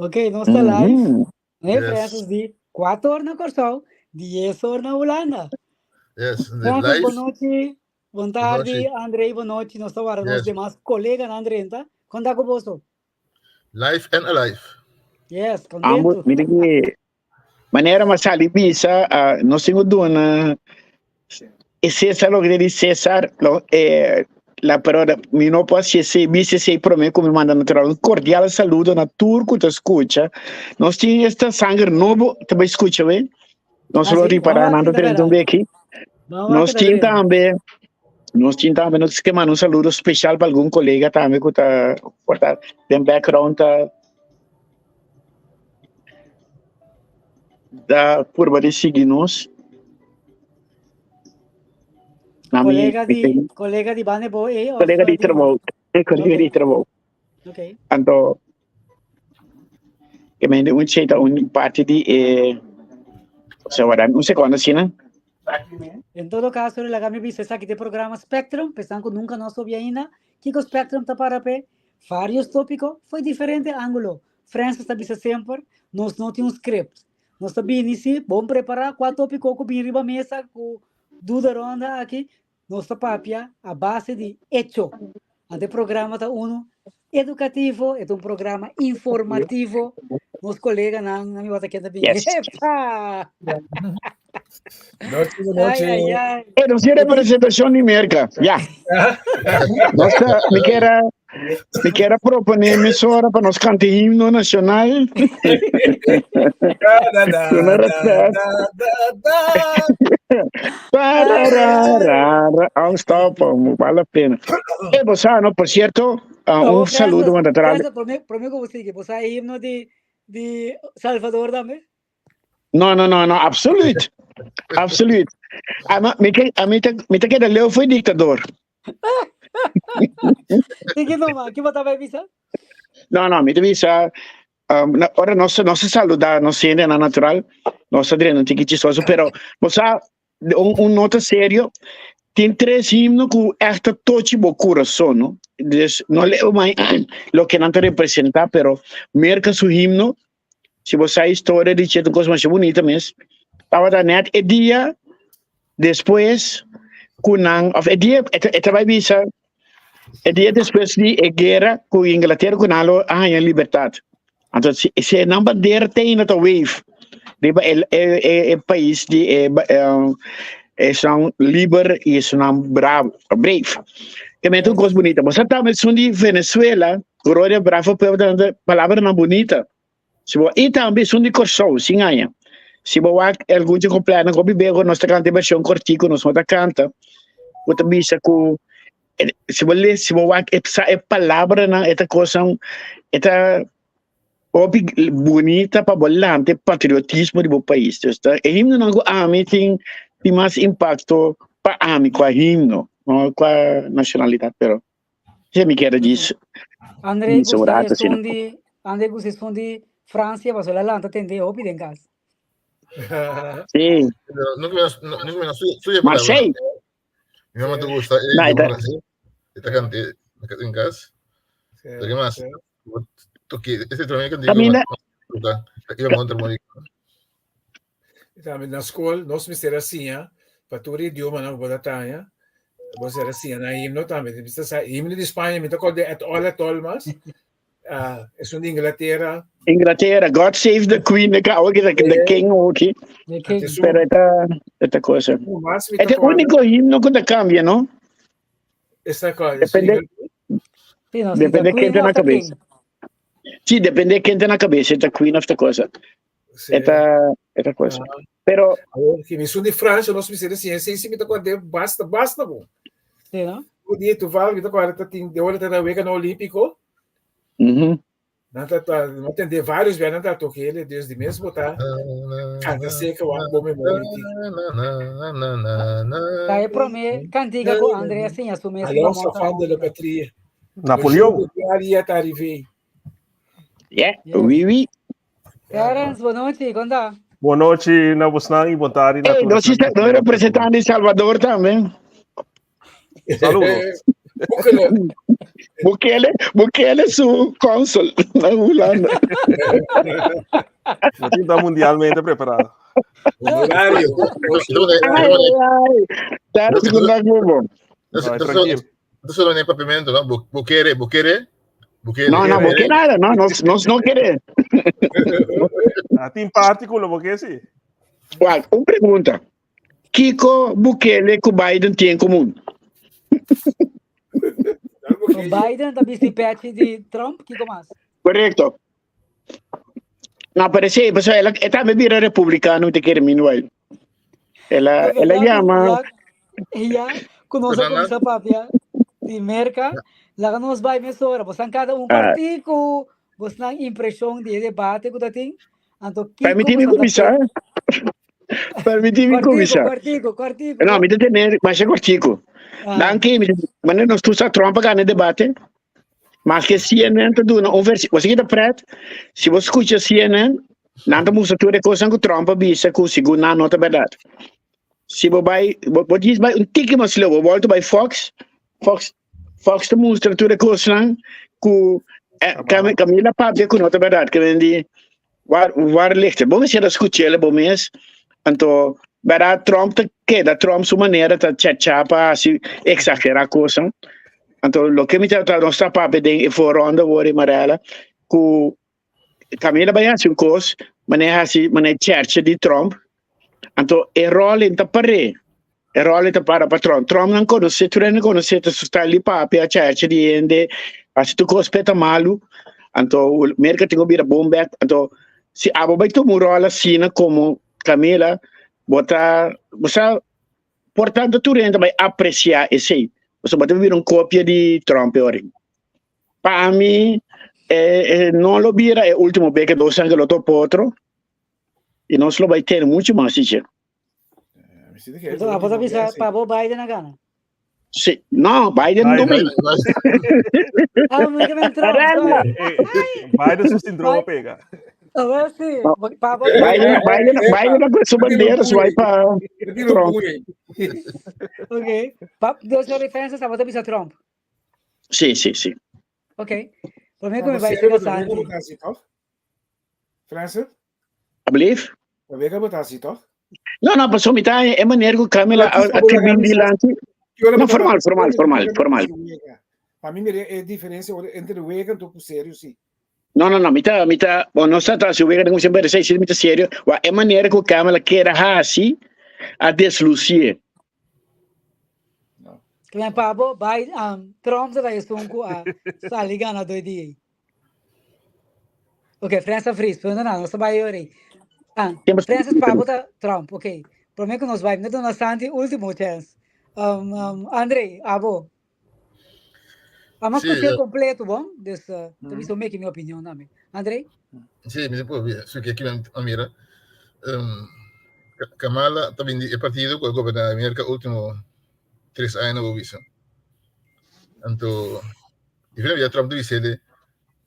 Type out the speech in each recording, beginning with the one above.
Ok, nos ta live. Nee, Yes. Francis di 4 or na Kòrsou, 10 or na Hulanda. Yes, de Francis, live. bon nochi. Bon tardi, nochi. André, bon nochi. Nos ta wara nos Yes. demas koleganan drenta. Kon ta ku boso? Live and alive. Yes, Ambos, kontentu. mira que manera mas sali bisa, ah, nos tengo duna e César lo que di César, lo, eh, la pero mi no puedo hacer ese, bisa ese prome ku mi manda natural. Un cordial saludo na tur ku ta escucha. Nos tin esta sanger nobo te bai escucha we. Nos Ah, lo sí, ripará vamos a nan ta quitar drenta un beki. Vamos a Nos quitar tin drenta. tambe, nos tin tambe, nos ke manda un saludo special pa algun colega tambe ku ta, por ta den background ta ta purba di sigui nos. Na mi, Colega mi di, ten colega di Bane Bo eh, of colega di di mas? trabou, colega Ok, di trabou. ok. Anto, ke men un cheta un parti di e, o sea, un secondo asina. En todo caso, laga mi bisa esaki te programa Spectrum, pensando ku nunca nos obia ainda. Kiko Spectrum ta para pe? Varios tópico, foi diferente ángulo. Francis ta bisa semper, nos no tin un script. Nos ta bini si, bon prepará, kua tópiko ku bin riba mesa ku duda ronda aki, nos ta papia a base di hecho. Ante programa ta uno edukativo, e ta un programa informativo. Nos koleganan, mi wata kenda bin. Yes. Epa! Noche, Ai, noche. ai, ai. Eh, nos tin representacion di Merca. Ya. Nos ta, mi kier a, mi kier a propone mesora pa nos canta himno nacional. Da, da, da, Con da, respet. da, da, da. Parararara. Oh, stop, oh, vale la pena. Eh, bo sa, no, por cierto, ah, Oh, un saludo Francis, manda atrás. Francis, prome, prome ku bo sigui, bo sa e himno di, di Salvador tambe? No, no, no, no, absoluut. Absoluut. A mi, ke, a mi, te, mi te queda leu foi dictador. Sige numa, ki bo tabay bisa? No, no, mi te bisa, um, na, ora nos, nos saluda, nos siente na natural, nos adrena un tiki chistoso, pero, bo sa, un, un nota serio, tin tres himno ku echt ta tochi bo corazón, no? Dus, no leo mai lo que nan ta representa, pero Merca su himno, si bo sa historia di dje, ta un kos masha bunita mes. Tabata net e dia despues ku nan, of e dia, e ta, e ta bai bisa, e dia despues di e guera ku Inglatera ku nan lo a haña libertat. Anto si, si nan bandera te ainda ta wave riba e, e, e, e pais di e, e, esnan liber i esnan bravo, brave. Ke men ta un kos bunita. Bo sa tambe esun di Venezuela, Gloria bravo pueblo ta dando palabranan bunita. Si bo i tambe esun di Kòrsou, sin aña. Si bo wak algun dje komplenan hopi bego nos ta kanta e vershon kòrtiku nos no ta kanta ku ta bisa ku si bo les si bo wak e sa e palabranan e ta kosnan e ta hopi bunita pa bo lanta e patriotismo di bo pais. Dus ta e himnonan ku ami tin tin mas impakto pa ami kua himno no kua nashonalidat pero Se mi kier djis André bisa un gusta rato asina. esun di André gusta esun di Francia pasobra el a lanta tende hopi den cas. Sí. Pero nunca me no, nunca me su suya palabra. Marseille. Mi mamá te gusta e No, idioma ita- francés. Ita cante en cas. Pero ¿qué más? Toque, ese también que digo, Caminda- iba contra Mónica. Tambe na skol nos mester a siña pa tur idiomanan ku bo ta taña, bo mester a siña nan himno tambe. Mi ta sa himno di Spaña mi ta kòrda et al et al mas. Ah, esun di Inglatera. Inglatera, God save the Queen, de ka oki the king oki. The king. Pero eta eta cosa. Mas mi ta Este kòrda. único himno ku ta cambia, no? Esta kòrda. Depende Sí, no, si ta depende ken queen ta of na ta king. cabeza. Sí, depende ken ta na cabeza, ta queen of ta cosa. Sí. Eta eta cosa. Ah. Pero Awor, ki mi sun di Francia, nos mester siña esei si mi ta kòrda basta, basta bo. Sí, no? Un dia toevallig mi ta kòrda ta tin de ora ta na Weganan Olímpiko. Nan ta ta no tende varios bia nan ta toka ele, dus di mes bo ta kanta seka wak bo memoria ti. Ta e promé kantika ku André a siña su mes Allons mama ta enfants de la mustra. patrie. Napoleon. Le jour de gloria est arrivé. Yeah, Yes. oui, oui. Terence, bon nochi, kon ta? Bon nochi na bosnan y bon tardi na Hey, tur nos esnan nos representante de Salvador tambe. Saludos. Bukele. Bukele, Bukele su consul na Hulanda. No tin ta mundialmente preparado. Honorario. Ai, ai. Daar is goed dag, Bobo. No, tranquilo. Dat is een papimento, no? Bukele, Bukele. Bukele. No, no, Bukele nada, no, no, no, no quiere. Ah, tin partículo, porque sí. Wak, un pregunta. Kiko Bukele ku Biden tin en komun? Biden ta bisti pechi di Trump, kiko mas? Korekto. No, pero sí, pues el, e tambe bira republicano te kere meanwhile. El a, el a llama. Ya, ku nos a kuminsá papia di Merka, laga nos bai mesora. Bosan kada un Ah. kòrtiku, bosnan impreshon di e debate ku ta tin. Anto kiko Permitimi bosan ta kuminsá. Permitimi Kòrtiku, kuminsá. kòrtiku, kòrtiku. No, mi ta tene masha kòrtiku. Ah. Danki, mi manera nos tur sa Trump a gana e debate. Maske CNN ta duna un versi, bo kita pret, si bo skucha CNN, nan ta mustra tur e kosnan ku Trump a bisa ku segun nan no ta bèrdat. Si bo bai, bo, bo djis bai un tiki mas leu, bo bolta bai Fox, Fox, Fox ta mustra tur e kosnan ku eh, Cam, Camila papia ku no ta bèrdat, ke men di, waar, waar ligt het? Bo mester a skuch'el bo mes, anto bèrdat Trump ta keda Trump su manera ta chachá pa hasi eksagerá kosnan. Anto loke mi ta nos ta papia den e voorronde wor e Marella ku Camila bai hasi un kos manera hasi manera cherche di Trump. Anto e rol ta par'é. E rol ta para pa Trump. Trump nan konosé, tur hende konosé ta su style di papia, cherche di hende, hasi tur kos p'e ta malu. Anto Merka tin ku bira bon bèk. Anto si abo bai tuma un rol asina komo Camila bo ta bo sa Por tanto tur hende ta bai apreciá esei, pasobra bo ta bira un copia di Trump e ora. Pa mi, eh, eh, no lo bira e último bes ke dos aña lo topa otro, i nos lo bai tene mucho mas dice. Entonces, abo ta bisa pa bo Biden a gana. Sí, no, Biden no Biden. Ah, mi ke men Trump, Aranda. sorry. Eh, eh, Biden su síndrome pega. A ver si, pa bo Biden, Biden, Biden a su bandera, su bai pa Trump. Ok. Pa, dus sorry, Francis, abo ta bisa Trump. Sí, sí, sí. Ok. Promé ku mi bai siga Santi. Francis? Alblief? Probeer ka bota así, toch? No, no, paso mi ta e manier ku Camila a a te bin dilanti. No, formal, formal, formal, formal. Pa mi mira e diferencia entre wega en serio sí. No, no, no, mi ta, mi ta, bon, no sa ta si wega den un bere sei, mi ta serio. Wa e manier ku Camila kera hasi a deslucie. Klein Pabo, bai, um, Trump ta esun ku a sali gana doi dia. Ok, Francis Fries, pero no, nos bai ori. Ah, Francis Pabo ta Trump, ok. Prome ku nos bai, no duna Santi último chance. Um, um, André, abo. Amo Sí, escuché eh. completo, bon? Dus, uh, mm. -hmm. make mi opinion tambe. André? Sí, mi por su que aquí a mira. Um, Kamala también di e partido que goberna América último 3 años bo bisa. Anto, diferente Trump di bisele,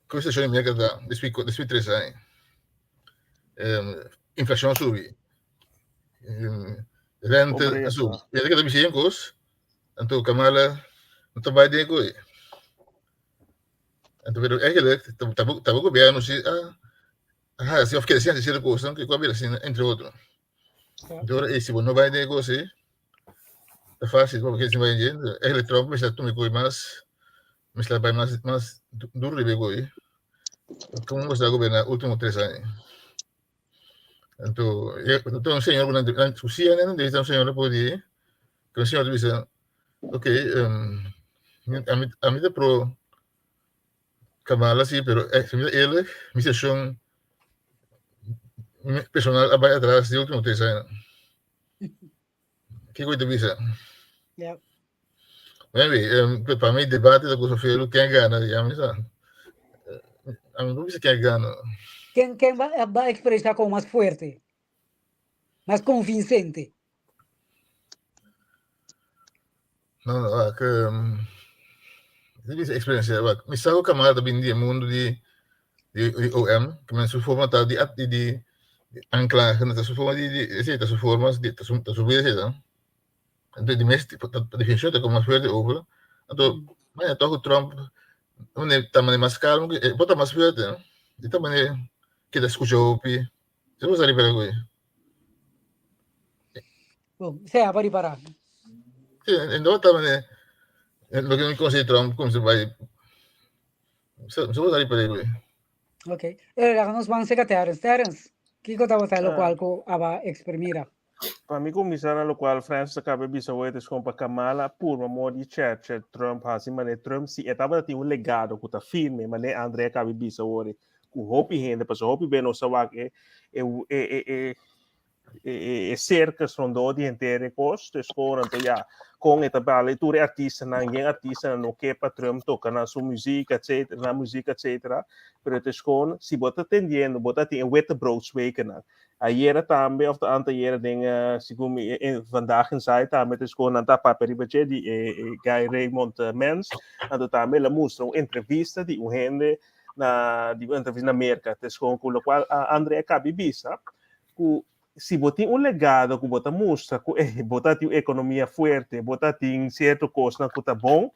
ku situacion di América ta después después 3 años. Inflacion subi. Rente Pobreza. subi. E que ta bisa kos. Anto Kamala no ta bai den koe. Anto pero eigenlijk tabo gobierno si ah ah si of kere si hasi cierto cosnan ku a bira asina entre otro. Anto ora si bo no bai den e kos ei ta fácil pa bo kere si bai den eigenlijk Trump mester tuma e koe mas mester bai mas mas duro riba e koe como bo sta goberna ultimo 3 aña. Anto anto un señor ku nan su CNN debe ta un señor por di ku un señor ta bisa ok ami ta pro Kamala si pero si mi ta eerlijk mi situacion personal a bai atras di ultimo 3 aña. Kiko ta bisa? Yeah. Anyway, pa mi debate ta cosa feo ken gana ya mi sa. Ami no bisa ken gana. Ken va a expresar como más fuerte? Más convincente? No, no, wak, di experiencia, wak, mi sa ku Kamala ta bin di e mundo di OM, ke men su forma ta di aanklagen, ta su forma di esei, ta su forma, di, ta su vida esei, ta. Anto di mes, ta definicion ta como mas fuerte over. Anto, Ma toch Trump mane ta mane mas calmo, e por ta mas fuerte, no? E ta mane keda scucha hopi. Se bo sa ripara cu e. Bom, sea pa ripara. Sí, en do ta mane lo que mi conoce Trump como se bai. Se bo sa ripara cu e. Ok. E laga nos ban seca Terence. Terence, kiko tabata locual cu aba expermira? Pa mi kuminsá na lokual Francis a kaba bisa hoy ta pa Kamala purba mo di cherche Trump hasi mane Trump si e tabata tin un legado ku ta firme mane Andre a kaba bisa hoy ku hopi hende pasobra hopi be nos a wak e e e e e e e circus rondó di henter e kos dus kon anto ya kon e ta bala tur e artistanan yen artistanan no ke pa Trump toka nan su muziek etcetera nan muziek etcetera pero het is gewoon si bo ta tendiendo bo ta tin e wittebroodswekennan Ayera tambe of ta antayera den segun mi Vandaag Inside tambe ta sco nan ta papia riba dje di e Guy Raymond Mens anto tambe el a mustra un entrevista di un hende na di un entrevista na Merca ta sco cu locual Andre a cabi bisa cu si bo tin un legado cu bo ta mustra cu bo ta tin un economia fuerte bo ta tin cierto cosnan cu ta bon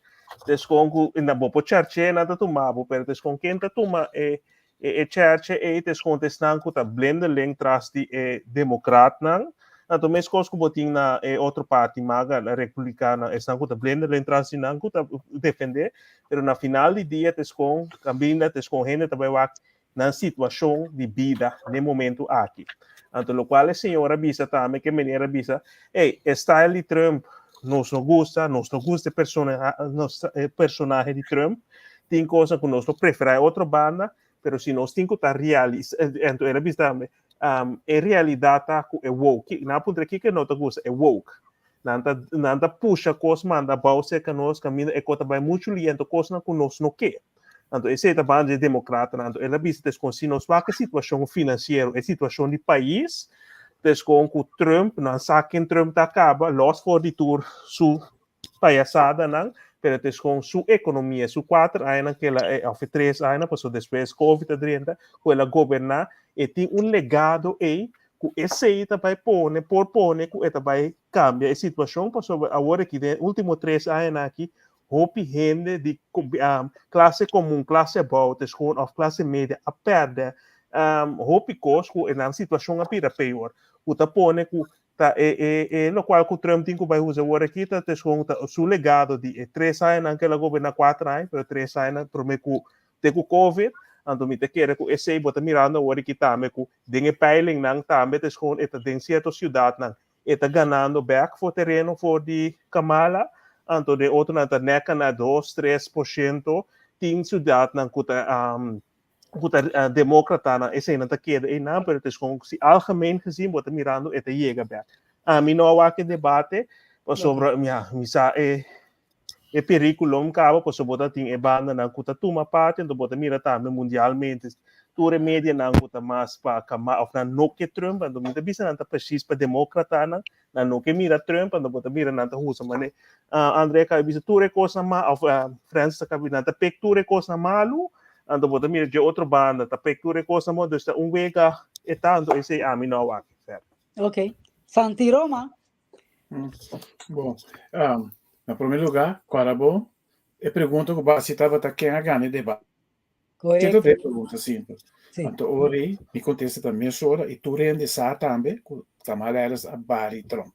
ta sco cu na bo por charche nan ta tuma bo pero ta sco ken ta tuma e E e cherche ei ta eskonte esnan ku ta blindeling tras di e demokratnan. Anto meskos ku bo tin na e otro parti maga, na republikanan, esnan ku ta blindeling tras di nan ku ta defendé. Pero na final di dia ta eskon kaminda, ta eskon hende ta bai wak nan situashon di bida n'e momentu aki. Anto lokual e señor a bisa tambe, ke meneer a bisa, ey, e style di Trump nos no gusta, nos no gusta e persona, nos, e personahe di Trump, Tin cosa ku nos lo preferá e otro banda, pero si nos tin ku ta realis, anto el a bisa tambe, um, e realidat ta ku e woke, nan a puntra kiko no ta gusta, e woke. Nan ta, nan ta pusha kos manda abou serka nos, kaminda e kos ta bai muchu lia, anto kosnan ku nos no ke. Anto esei ta banda di e demokratanan. Anto el a bisa tes kon si nos wak e situashon finansiero, e situashon di pais, tes kon ku Trump, nan sa ken Trump ta kaba, los for di tur su payasadanan, pero het is gewoon su economia, su cuater añanan que el a, of tres añanan, pasobra despues Covid a drenta, cu el a goberna, e tin un legado ey, cu esey ta bay pone, por pone cu e ta bay cambia e situacion, pasobra awor aki den e ultimo tres añanan aki, hopi hende di clase comun, clase abao, het is gewoon, of clase media a perde hopi cos cu nan situacion a bira peor, cu ta pone cu Ta e e e lokual ku Trump tin ku bai usa awor aki ta ta escon ta su legado di e tres añanan ku el a goberná kuater aña pero tres añanan promé ku te ku covid anto mi ta kere ku esei bo ta mirando awor aki tambe ku den e peilingnan tambe ta escon e ta den sierto siudatnan e ta ganando bek for tereno for di Kamala anto den otronan ta nèk na dos tres por shento tin siudatnan ku ta ku ta demókratanan, eseinan ta keda einan, pero ta kon si algemeen gezien bo ta mirando e ta yega bèk. Ami no a wak e debate pasobra ya mi sa e e perikulum kaba pasobra bo ta tin e bandanan ku ta tuma parti anto bo ta mira tambe mundialmente tur e medianan ku ta mas pa kama òf nan no ke Trump anto mi ta bisa nan ta presis pa demókratanan nan no ke mira Trump anto bo ta mira nan ta usa mane André a kaba bisa tur e kosnan ma òf Francis a kaba bisa nan ta pek tur e kosnan malu anto bo ta mira dje otro banda ta pek tur e kosnan bon dus ta un wega e tanto esei ami no a wak ver. Ok. Santi Roma. Bon, na prome lugar, kual abo e pregunta ku bo a hasi tabata ken a gana e debate? Correcto. Keda e pregunta simpel. Sí. Anto ora ei, mi contesta ta mesora i tur hende sa tambe ku Kamala Harris a bari Trump.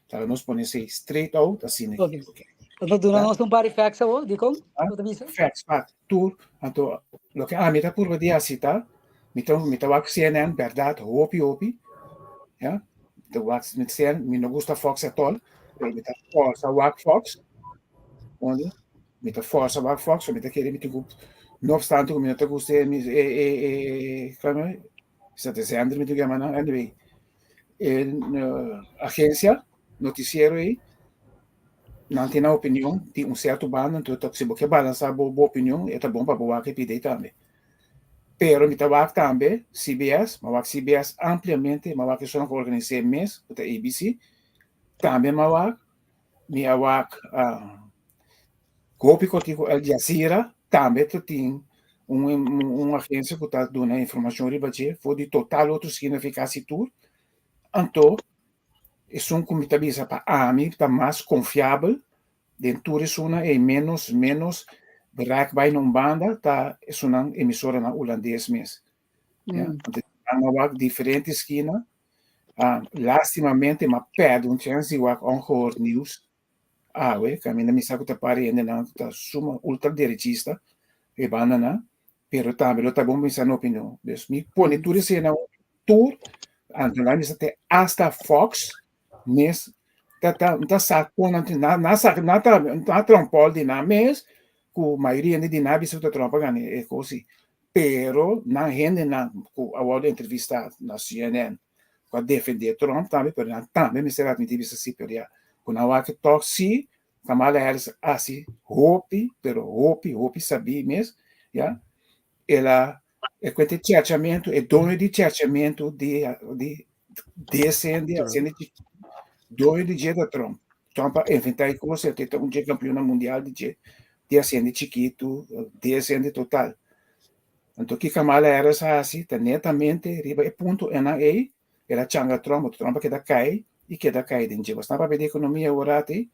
Laga nos pone esei straight out asina aki. Ok. Anto duna nos un par di facts awor, dikon? Ah, Bo ta bisa? Facts, fact, tur. Anto loke ami ta purba di hasi ta, mi ta mi ta wak CNN bèrdat hopi hopi, ya. Mi ta wak CNN, mi no gusta Fox at all, pero mi ta forsa wak Fox. Ondi? Mi ta forsa wak Fox, so mi ta kere mi tin ku, no obstante ku mi no ta gusta e e e e kòmo e sa ta zender mi tin ku yama nan, anyway, e agensia notisiero ei, nan tin nan opinion di un sierto banda, anto ta si bo ke balansa bo bo opinion e ta bon pa bo wak e pida ei tambe. Pero mi ta wak tambe CBS, mi a wak CBS ampliamente, mi a wak esun ku organis'é mes, ku ta ABC, tambe mi a wak Mi a wak hopi koti ku Al Jazeera tambe ta tin un un agensia ku ta duna informashon riba dje for di total otro skina fi kasi tur. Anto esun ku mi ta bisa pa ami ta mas konfiabel. Den tur esunnan ei menos menos bereik bai na un banda ta esunnan emisoranan hulandes mes. Ya, anto nan a wak diferente skina. Ah, lastimamente m'a pèrdè un chèns di wak Ongehoord Nieuws awe, kaminda mi sa ku ta para hendenan ku ta suma ultraderechista e bandanan, pero tambe lo ta bon pa mi sa nan opinion. Dus mi pone tur esei tur, anto nan mi sa te hasta Fox mes ta ta ta sa kon nan tin nan sa nan ta nan trompòl di nan mes ku mayoria hende di nan a bisa ku ta Trump a gana e kos ei pero nan hendenan ku a wòrdu entrevistá na CNN ku a defendé Trump tambe pero nan tambe mester atmití bisa si pero ya ku nan wak tòg si Kamala Harris a hasi hopi pero hopi hopi sabí mes ya el a e kuenta e chèrchamentu e doño di chèrchamentu di di desende haciendo chiquito doño di dje ta Trump. Trump a inventa e cosa e ta un dje campeona mundial di dje di haciendo chiquito desende total. Anto ki Kamala Harris a haci ta netamente riba e punto enan ey el a changa Trump pasobra Trump a keda cay y keda cay den dje. Bo papia di economia awor ey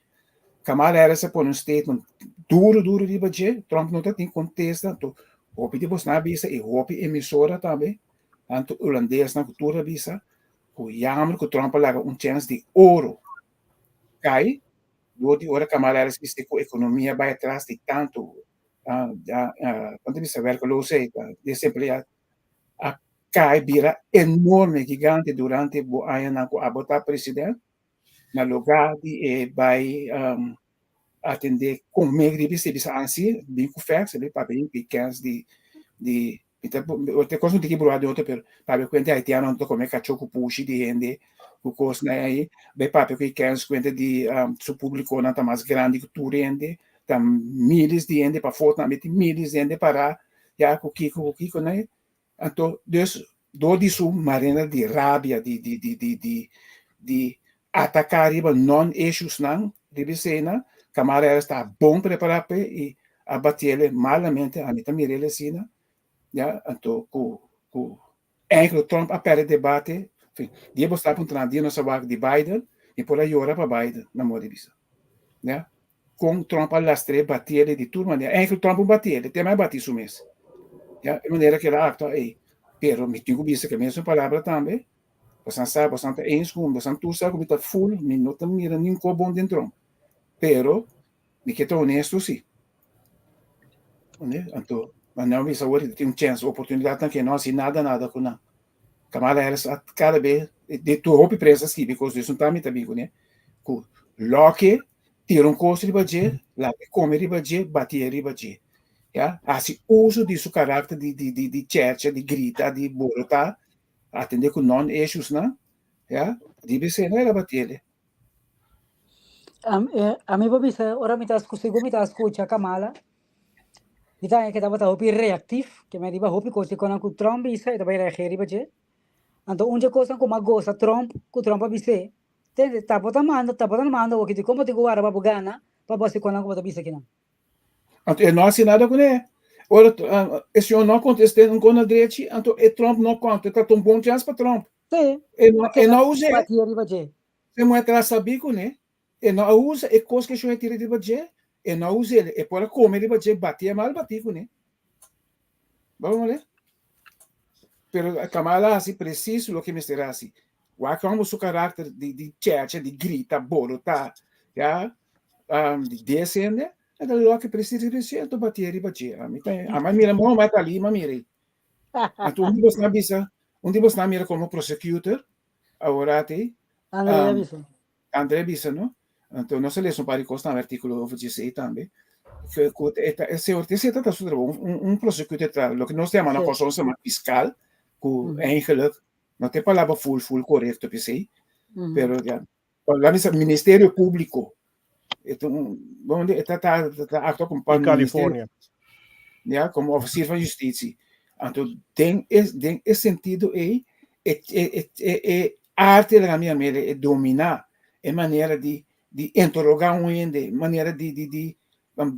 Kamala Harris a pone un statement duro duro riba dje Trump no ta tin contesta anto hopi di bosnan a bisa y hopi emisora tambe Tantu hulandesnan ku tur a bisa ku yammer ku Trump a laga un chèns di oro kai dor di ora Kamala Harris bis'é ku ekonomia bai atras di tantu kon ta bisa werkeloosheid, desemplead a kai bira enorme, gigante durante bo añanan ku abo ta president na lugá di e bai atendé kon mi riba esei bisa ansi bin ku fèks e papia di kèns di di mi ta te kos no tin ki bruha di otro pero papia kuenta di haitianonan ta kome kachó ku pushi di hende ku kosnan ei bai papia ku e kèns kuenta di su públikonan ta mas grandi ku tur hende ta miles di hende pafó tambe tin miles di hende pará ya ku kiko ku kiko nan anto dus dor di su manera di rabia di di di di di di ataká riba non-issuesnan riba eseinan, Kamala Harris ta bon prepará p'e i a batiel malamente, ami ta mira el asina, ya, anto ku ku eigenlijk Trump a pèrdè debate, fin, dia bo sta puntra dia nos a wak di Biden, mi por a yora pa Biden, na moda di bisa, ya, kon Trump a lastr'é, batiel di tur manera, eigenlijk Trump un batiel, te mai bati su mes, ya, e manera ku el a aktua ei, pero mi tin ku bisa ku e mesun palabra tambe, Bosan sa, bosan ta eens ku mi, bosan tur sa ku mi ta full, mi no ta mira niun kos bon den Trump. Pero mi ke ta honesto si. Anto, nan a bisa awor tin un chèns, oportunidatnan ke no hasi nada nada ku nan. Kamala Harris a kada be, di tur hopi prensa skibi kos, dus un ta mi ta bin kuné, ku loke tira un kos riba dje, laga e kome riba dje, batié riba dje. Ya, hasi uso di su karakter di di di di chèrchè, di grita, di borotá, Atende ku non issues nan, ya, riba esei no era batiele. Ami por bisa ora mi ta segun mi ta skucha Kamala, mi ta haña ke tabata hopi reaktif, ke mi a riba hopi kos di konan ku Trump bisa e ta bai reagir riba dje. Anto un dje kosnan ku mi a gosa Trump, ku Trump a bis'é, tende ta bo ta manda, ta bo ta manda awor ki dikon bo tin ku warda pa bo gana pa bo hasi konan ku bo ta bisa kinan. Anto e no hasi nada kuné. Ora e señor no kontest'é un kos na drechi, anto e Trump no konta. Ta un bon chèns pa Trump. Sí. E no, e no us'é. Batia riba dje. E muhé ta sabí kuné. E no a usa e kos ku e señor tira riba dje, e no a us'é. E por a kome riba dje, batié mal batí kuné. Bo a wak? Pero Kamala a hasi presis loke mester hasi. Wak hòmber su karakter di di chèchè, di grita, borotá, ya, di desende, e ta loke presis riba e siento batié riba dje. Ami ta, ami a mira moho mata ali, mi a mira ei. Anto un di bosnan a bisa, un di bosnan a mira komo prosecutor, awor ati, André a bisa. André bisa, no? Anto nos a lesa un par di kos tambe, artíkulo over dje tambe, ku ku e ta e señor ta ta su trabou, un un prosecutor ta loke nos ta yama na Kòrsou nos ta yama fiskal, ku eigenlijk no ta e palabra ful ful korekto p'esei, pero ya, laat mi sa Ministerio Públiko, e ta un, bon e ta ta ta aktua komo In California. Ya, komo ofisier van justisi. Anto den e den e sentido ei e e e e arte laga mi yam'el e dominá e manera di di interogá un hende, manera di di di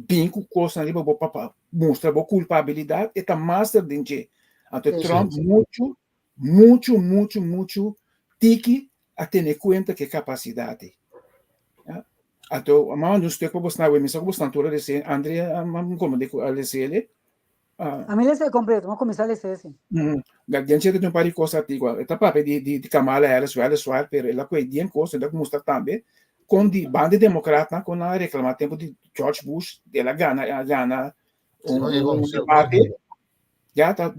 bin ku kosnan riba bo pa pa mustra bo kulpabilidat, e ta master den dje. Anto Trump muchu muchu muchu muchu tiki a tene kuenta ku e kapasidat ei. Ya. Anto, a manda un stuk pa bosnan awe, mi sa ku bosnan tur a lese, Andre a komprende ku a lese ele. A mi lese kompleto, mi a kuminsá lese si. Den dje ta tin un par di kos artíkulo. E ta papia di di Kamala Harris wèliswaar, pero el a kohe dien kos, el a mustra tambe kon di banda di demokratnan kon nan a reklamá tempu di George Bush, el a gana, a gana un debate, ya ta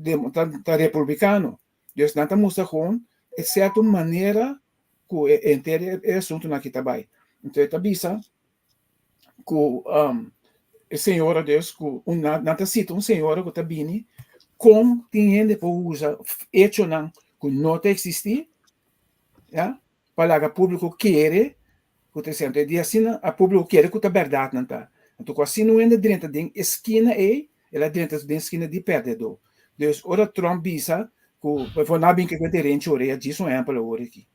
ta republikano. Dus nan ta mustra kon e sierto manera ku e henter e asuntunan aki ta bai. Enton e ta bisa ku e señora dus ku un nan ta sita un señora ku ta bini kon tin hende por usa echonan ku no ta eksistí ya pa laga públiko kere ku ta esei. Anto e di asina a públiko kere ku ta bèrdat nan ta. Anto ku asina un hende drenta den e skina ei el a drenta den skina di pèrdedó. Dus ora Trump bisa ku por nan a bin ke ku e derenchi orea djis un ehèmpel awor aki.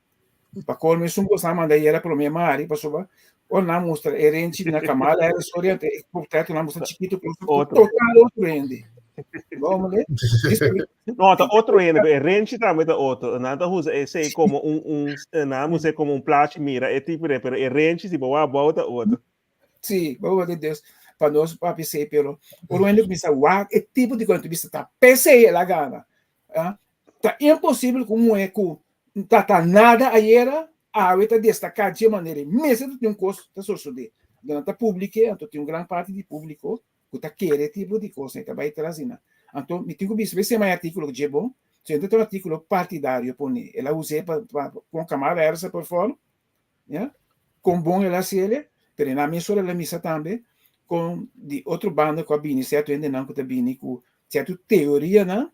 Pa colmo esun cos nan manda yera prome mari pasobra ora nan mustra e renchi na Kamala Harris oriente e portret nan mustra chikito pero Otro. total otro hende. Bo mele? No, ta otro hende, pero e renchi tambe ta otro. Nan ta usa esei como un, un, nan usa como un plachi, mira e tipo de, pero e renchi si bo wak abou ta otro. Sí, bo de Dios pa nos papia sei, pero ora hende kuminsa wak e tipo di cosa, bisa ta pesei el a gana. Ah, ta imposibel ku un muhé ku ta ta nada ayera, awe ta destaká dje manera ei. Mester ta tin un kos ta sosodé. Anto nan ta publik'é, anto tin un gran parti di públiko ku ta kere e tipo di kos ei, ta bai tras di nan. Anto mi tin ku bisa, bes e artíkulo ku dje bon, si ta un artíkulo partidario pone, el a us'é pa pa kon Kamala Harris a perform, ya, kon bon el a hasi el, pero e nan mes ora el a misa tambe kon di otro banda ku a bini sierto hendenan ku ta bini ku sierto teorianan.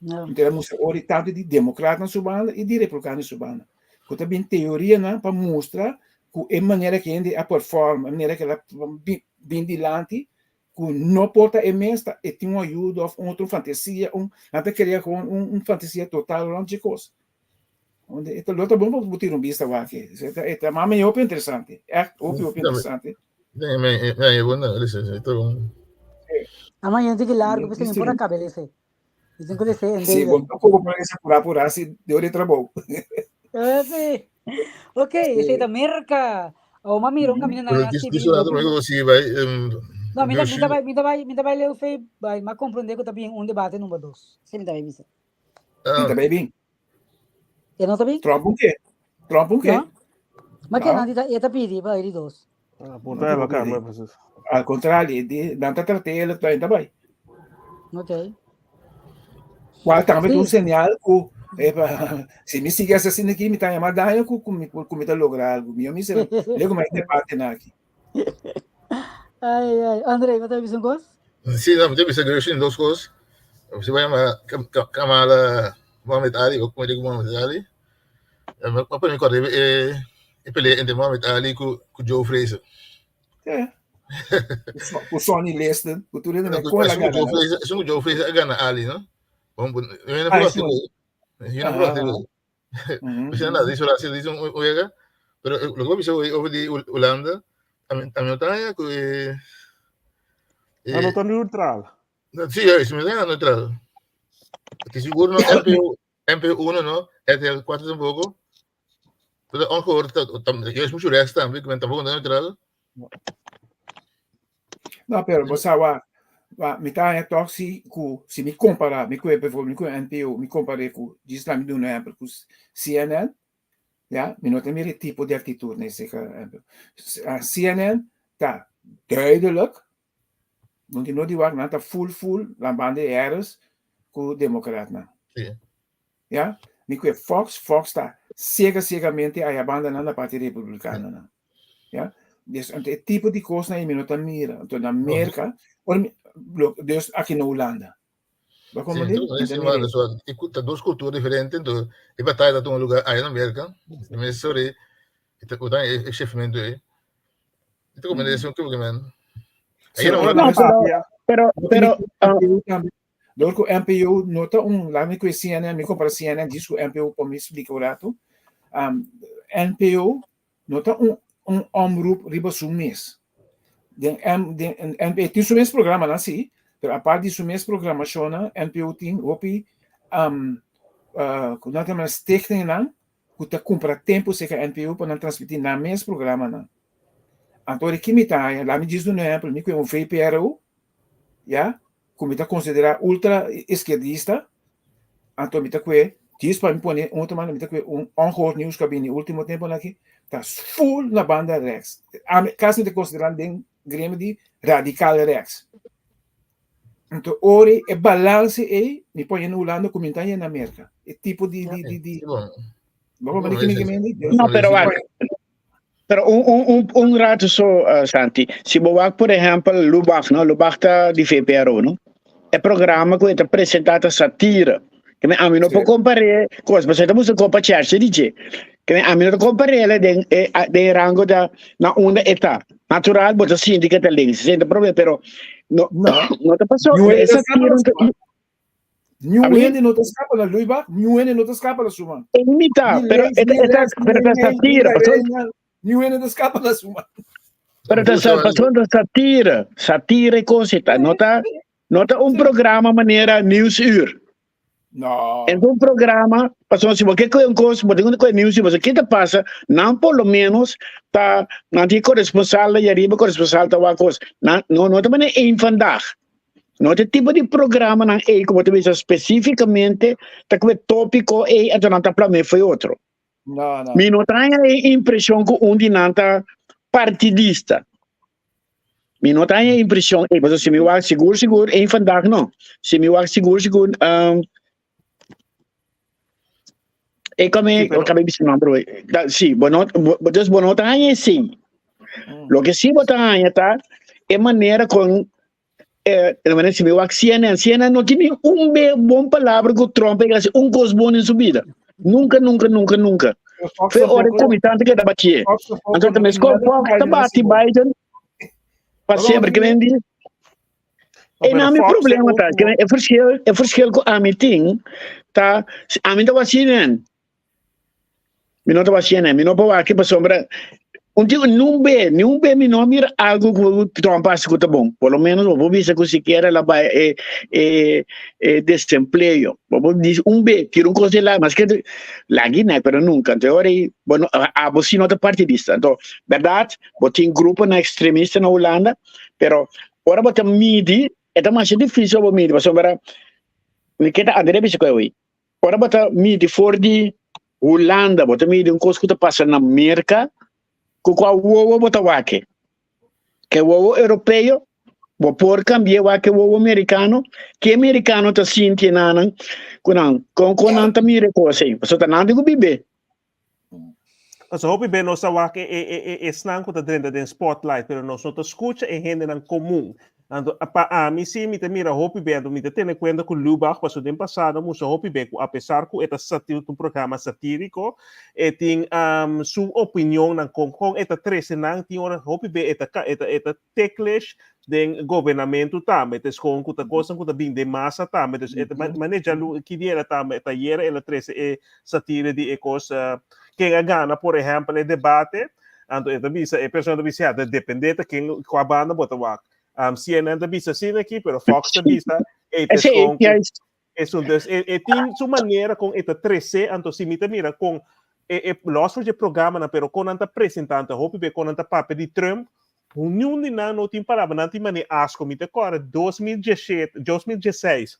No. Anto el a mustra ora i tantu di demokratnan su banda i di republikannan su banda. Ku ta bin teorianan pa mustra ku e manera ku hende a perform, e manera ku el a bin dilanti, ku no por ta e mes, ta e tin un ayuda òf un otro fantasia, un nan ta krea kon un fantasia total rònt dje kos. Onde e ta lo ta bon pa bo tira un bista wak e. E ta mami hopi interesante. Ègt hopi hopi interesante. Nee, me, me, bueno, ese, esto es un... Ama gente que largo, pues también por acá, beleza. Dicen que lese en Sí, dele. bom, tampouco por ese pura pura, así de hora de trabajo. Sí. Ok, ese ta Merca. O ma mira un camino na Pero na dis, TV. dis later, maar ik zie bij No, mi ta mi ta Gershwin. bai mi ta bai mi ta bai leu fe bai ma comprende ku ta bien un debate number dos. Sí, mi ta bai bisa. Mi Ah, ta bai bin. E no ta bin? Trump un ke? Trump un ke? No? Ma ke No. nan di ta e ta pidi pa di dos. Ah, punta No la te cambia, pidi. precies. Al contrario, di, nan ta trate ele ta ta bai. Ok. Cual tambe Sí. un señal ku epa, si mi sigue asesino aquí, mi ta llama daño ku ku mi ku mi ta logra algo. Mi yo mi se lego mai debate na aki. Ai ai, André, wat heb je zo'n kos? Sí, no, ik heb Gershwin dos cosas. Se va a llamar Kamala Mohamed Ali, o como digo Mohamed Ali. Maar maar ik kwam e pelea entre Mohamed Ali ku Joe Frazier. É. Ku Sonny Liston, ku tur hende Ku kola Joe gana. Frazier, esun Joe Frazier a gana Ali, no? Bom, eu não Ah, falo sim. Eu não Aham, falo Mhm. Pues nada, dice Horacio, dice un oiga, pero lo que yo over di Holanda, a mí no está que No, no ta neutral. Sí, es mi neutral. Que seguro no NPO, NPO 1 no, RTL 4 tampoco. Pero ongehoord, yo es mucho rechts también, que tampoco no neutral. No, pero bo sa wa, wa mi ta haña tòg si ku si mi kompará mi ku e bijvoorbeeld mi ku NPO mi kompar'é ku djis laat mi duna un ehèmpel ku CNN ya mi no ta mira e tipo di aktitut na esei NPO. CNN ta duidelijk no tin no di wak nan ta full full nan banda di Harris ku demokratnan. Sí. Ya mi ku e Fox Fox ta siega siegamente aya banda nan na parti republikanonan. Ya dus anto e tipo di kosnan ei mi no ta mira anto na Merka ora mi lo dus aki na Hulanda. Bo Sí, komprende? entonces, Mi ta sí, mira maar, so, e ta dos culturas diferentes, entonces, e batalla ta tuma lugar ahí en América, e sorry, e ta e e shefamento ei. E ta como eso, que man. Sí, Ahí no, ora No, mi pero, Papia. pero, pero, ah, NPO tambe. Door ku NPO no ta un, laat mi ku CNN, mi kompara CNN djis ku NPO pa mi splika un ratu. Um, NPO no ta un, un omroep riba su mes. Den, M, den NPO tin su mes programanan sí, pero apart di su mes programashonnan, NPO tin hopi um, uh, ku nan ta yama stichtingnan ku ta kumpra tempu serka NPO pa nan transmití nan mes programanan. Anto ora ki mi ta haña, laat mi djis duna un ehèmpel, mi ku un VPRO, ya, ku mi ta konsiderá ultra iskierdista, anto mi ta kue, djis pa mi pone un otro manda, mi ta kue un ongehoord nieuws ku a bini último temponan aki, ta full na banda rèks. Ami kasi mi ta konsiderá den gremio di radikal rèks. Anto ora e balanse ei, mi pone na Hulanda ku mi ta haña na Merka. E tipo di di di di. Bo por manda ki mi No, pero wak. Pero un, un, un, un rato so, uh, Santi. Si bo wak, por ehempel, Lubach, no? Lubach ta di VPRO, no? E programa ku e ta presenta ta satira. Ke men ami no por kompar'é kos, pasobra e ta busca kopa chèrchi di dje. Ke men ami no ta kompar'é den e den e rango da na unda e ta. Natural bo ta sinti ke ta links, sin ta problema, pero no No. no ta paso Niun e hende ta satira skapa no ta Niun Abi? hende no ta skapa na Lubach, niun hende no ta skapa na su man. E mita, Ni pero links, e ta ni e ta rechts, pero ni ta mei, ni satira, paso lareña, niun hende ta skapa na su man. pero ta sa paso ta satira, satira e kos e ta, no ta no ta un programa manera Nieuwsuur. No. En un programa, pasobra si bo ke koe un kos, bo tin ku koe Nieuwsuur, pasobra ke ta pasa, nan por lo menos ta, nan tin koresponsal allá ariba, koresponsal ta wak kos. Nan no no ta manera Eén Vandaag. No ta e tipo di programanan ei ku bo ta bisa spesífikamente ta ku e tópiko ei anto nan ta plam'é fo'i otro. No, no. Mi no ta haña e impreshon ku un di nan ta partidista. Mi no ta haña impreshon ei, pasobra si mi wak sigur sigur Eén Vandaag no. Si mi wak sigur sigur um, e kome, Sí, pero- o kabe bisa nomber hoy. Da, sí, bo no, bo, dus bo no ta haña esei. Loke sí bo ta haña ta e manera kon eh, e manera si mi wak CNN, CNN no tin ni un be bon palabra ku Trump e hasi un kos bon den su bida. Nunca, nunca, nunca, nunca. Fox Fe ora tampoco, comitante que batié. Fox tampoco Anto no también tin nada Fox ku ta Biden bati hasi bon. Biden pa Pero sempre que no vem di. No, E pero na mi Fox é problema ta, que último. e verschil ku ami tin ta ami ta wak CNN. Mi no ta wak CNN, mi no por wak pasobra un tipo nun be, ni un be mi no mira algo ku Trump hasi ku ta bon. Por lo menos bo por bisa ku sikiera la bai e e e desempleo. Bo por bisa un be, tira un kos di la, maske lagi nek, pero nunka. Anto e ora ei bo no abo si no ta partidista. Anto bèrdat bo tin gruponan ekstremista na Hulanda, pero ora bo ta midi e ta masha difísil bo midi pasobra mi ke ta André bisa ku e Ora bo ta midi for di Hulanda, bo ta midi un kos ku ta pasa na Merka, ku kua wowo bo ta wak? Ke wowo europeo? Bo por kambia wak e wowo merikano? Ke merikano ta sinti enanan ku nan? Kon kon nan ta mira e kos ei? Pasobra ta nan tin ku bib'é. Pasobra hopi be nos ta wak e e e esnan ku ta drenta den spotlight, pero nos no ta skucha e hendenan komun. Anto pa ami si mi ta mira hopi be, anto mi ta tene kuenta ku Lubach pasobra den pasado a mustra hopi be ku apesar ku e ta sati un programa satíriko, e tin su opinionnan kon kon e ta trese nan tin ora hopi be e ta e ta e ta ticklish den gobernamentu tambe. Tes kon ku ta kosnan ku ta bin den masa tambe. Dus e ta maneja ki dia el a tambe ta ayera el a trese e satire di e kos ken a gana por ehèmpel e debate. Anto e ta bisa, e persona ta bisa, ya, ta depende ta ken, kua banda bo ta wak. CNN ta bisa asina aki, pero Fox ta bisa, ey, Ese, con juist. Esun, dus e, e tin su manera con e ta trece, anto si mi ta mira con e, e los voor je programa, pero con nan ta presentante, hopi be con nan ta papia di Trump, niun di nan no tin palabra, nan tin mane asco, mi ta kore 2017, 2016,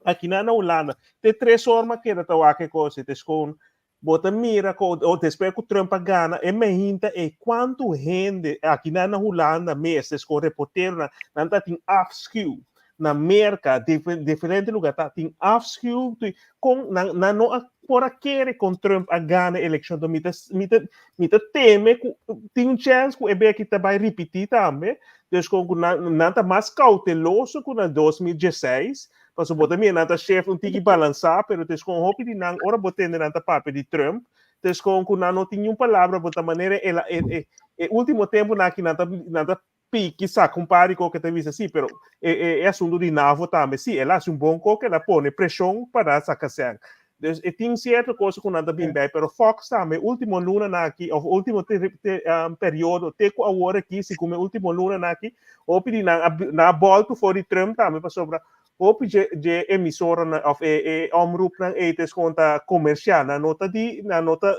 aki nan na Hulanda, te 3 or ma keda ta wak e kos, het is gewoon, Bo ta mira ku o despues ku Trump a gana e mehinta ei kuantu hende aki nan na Hulanda mes des ku reporteronan nan ta tin afschuw na Merka diferente lugar ta tin afschuw kon nan nan no a por a kere kon Trump a gana e elekshon mi ta mi ta mi ta teme ku tin un chèns ku e beki ta bai ripití tambe dus kon ku nan nan ta mas kouteloso ku na 2016 Pasobra bo ta mira nan ta shef un tiki balansá, pero ta eskon hopi di nan ora bo tende nan ta papia di Trump, ta eskon ku nan no tin niun palabra, bo ta manera el a e e e último tempunan aki nan ta nan ta piki saka un par di kos ke ta bisa sí, pero e e e asuntu di NAVO tambe sí, el a hasi un bon kos ke el a pone preshon pa nan saka sèn. Dus e tin sierto kos ku nan ta bin bei, pero Fox tambe último lunanan aki òf último te te periodo te ku awor aki, segun e último lunanan aki, hopi di nan a nan a bòltu for di Trump tambe pasobra. Hopi dje dje emisoranan of e e omroepnan ei ta eskon ta komersial, nan no ta di nan no ta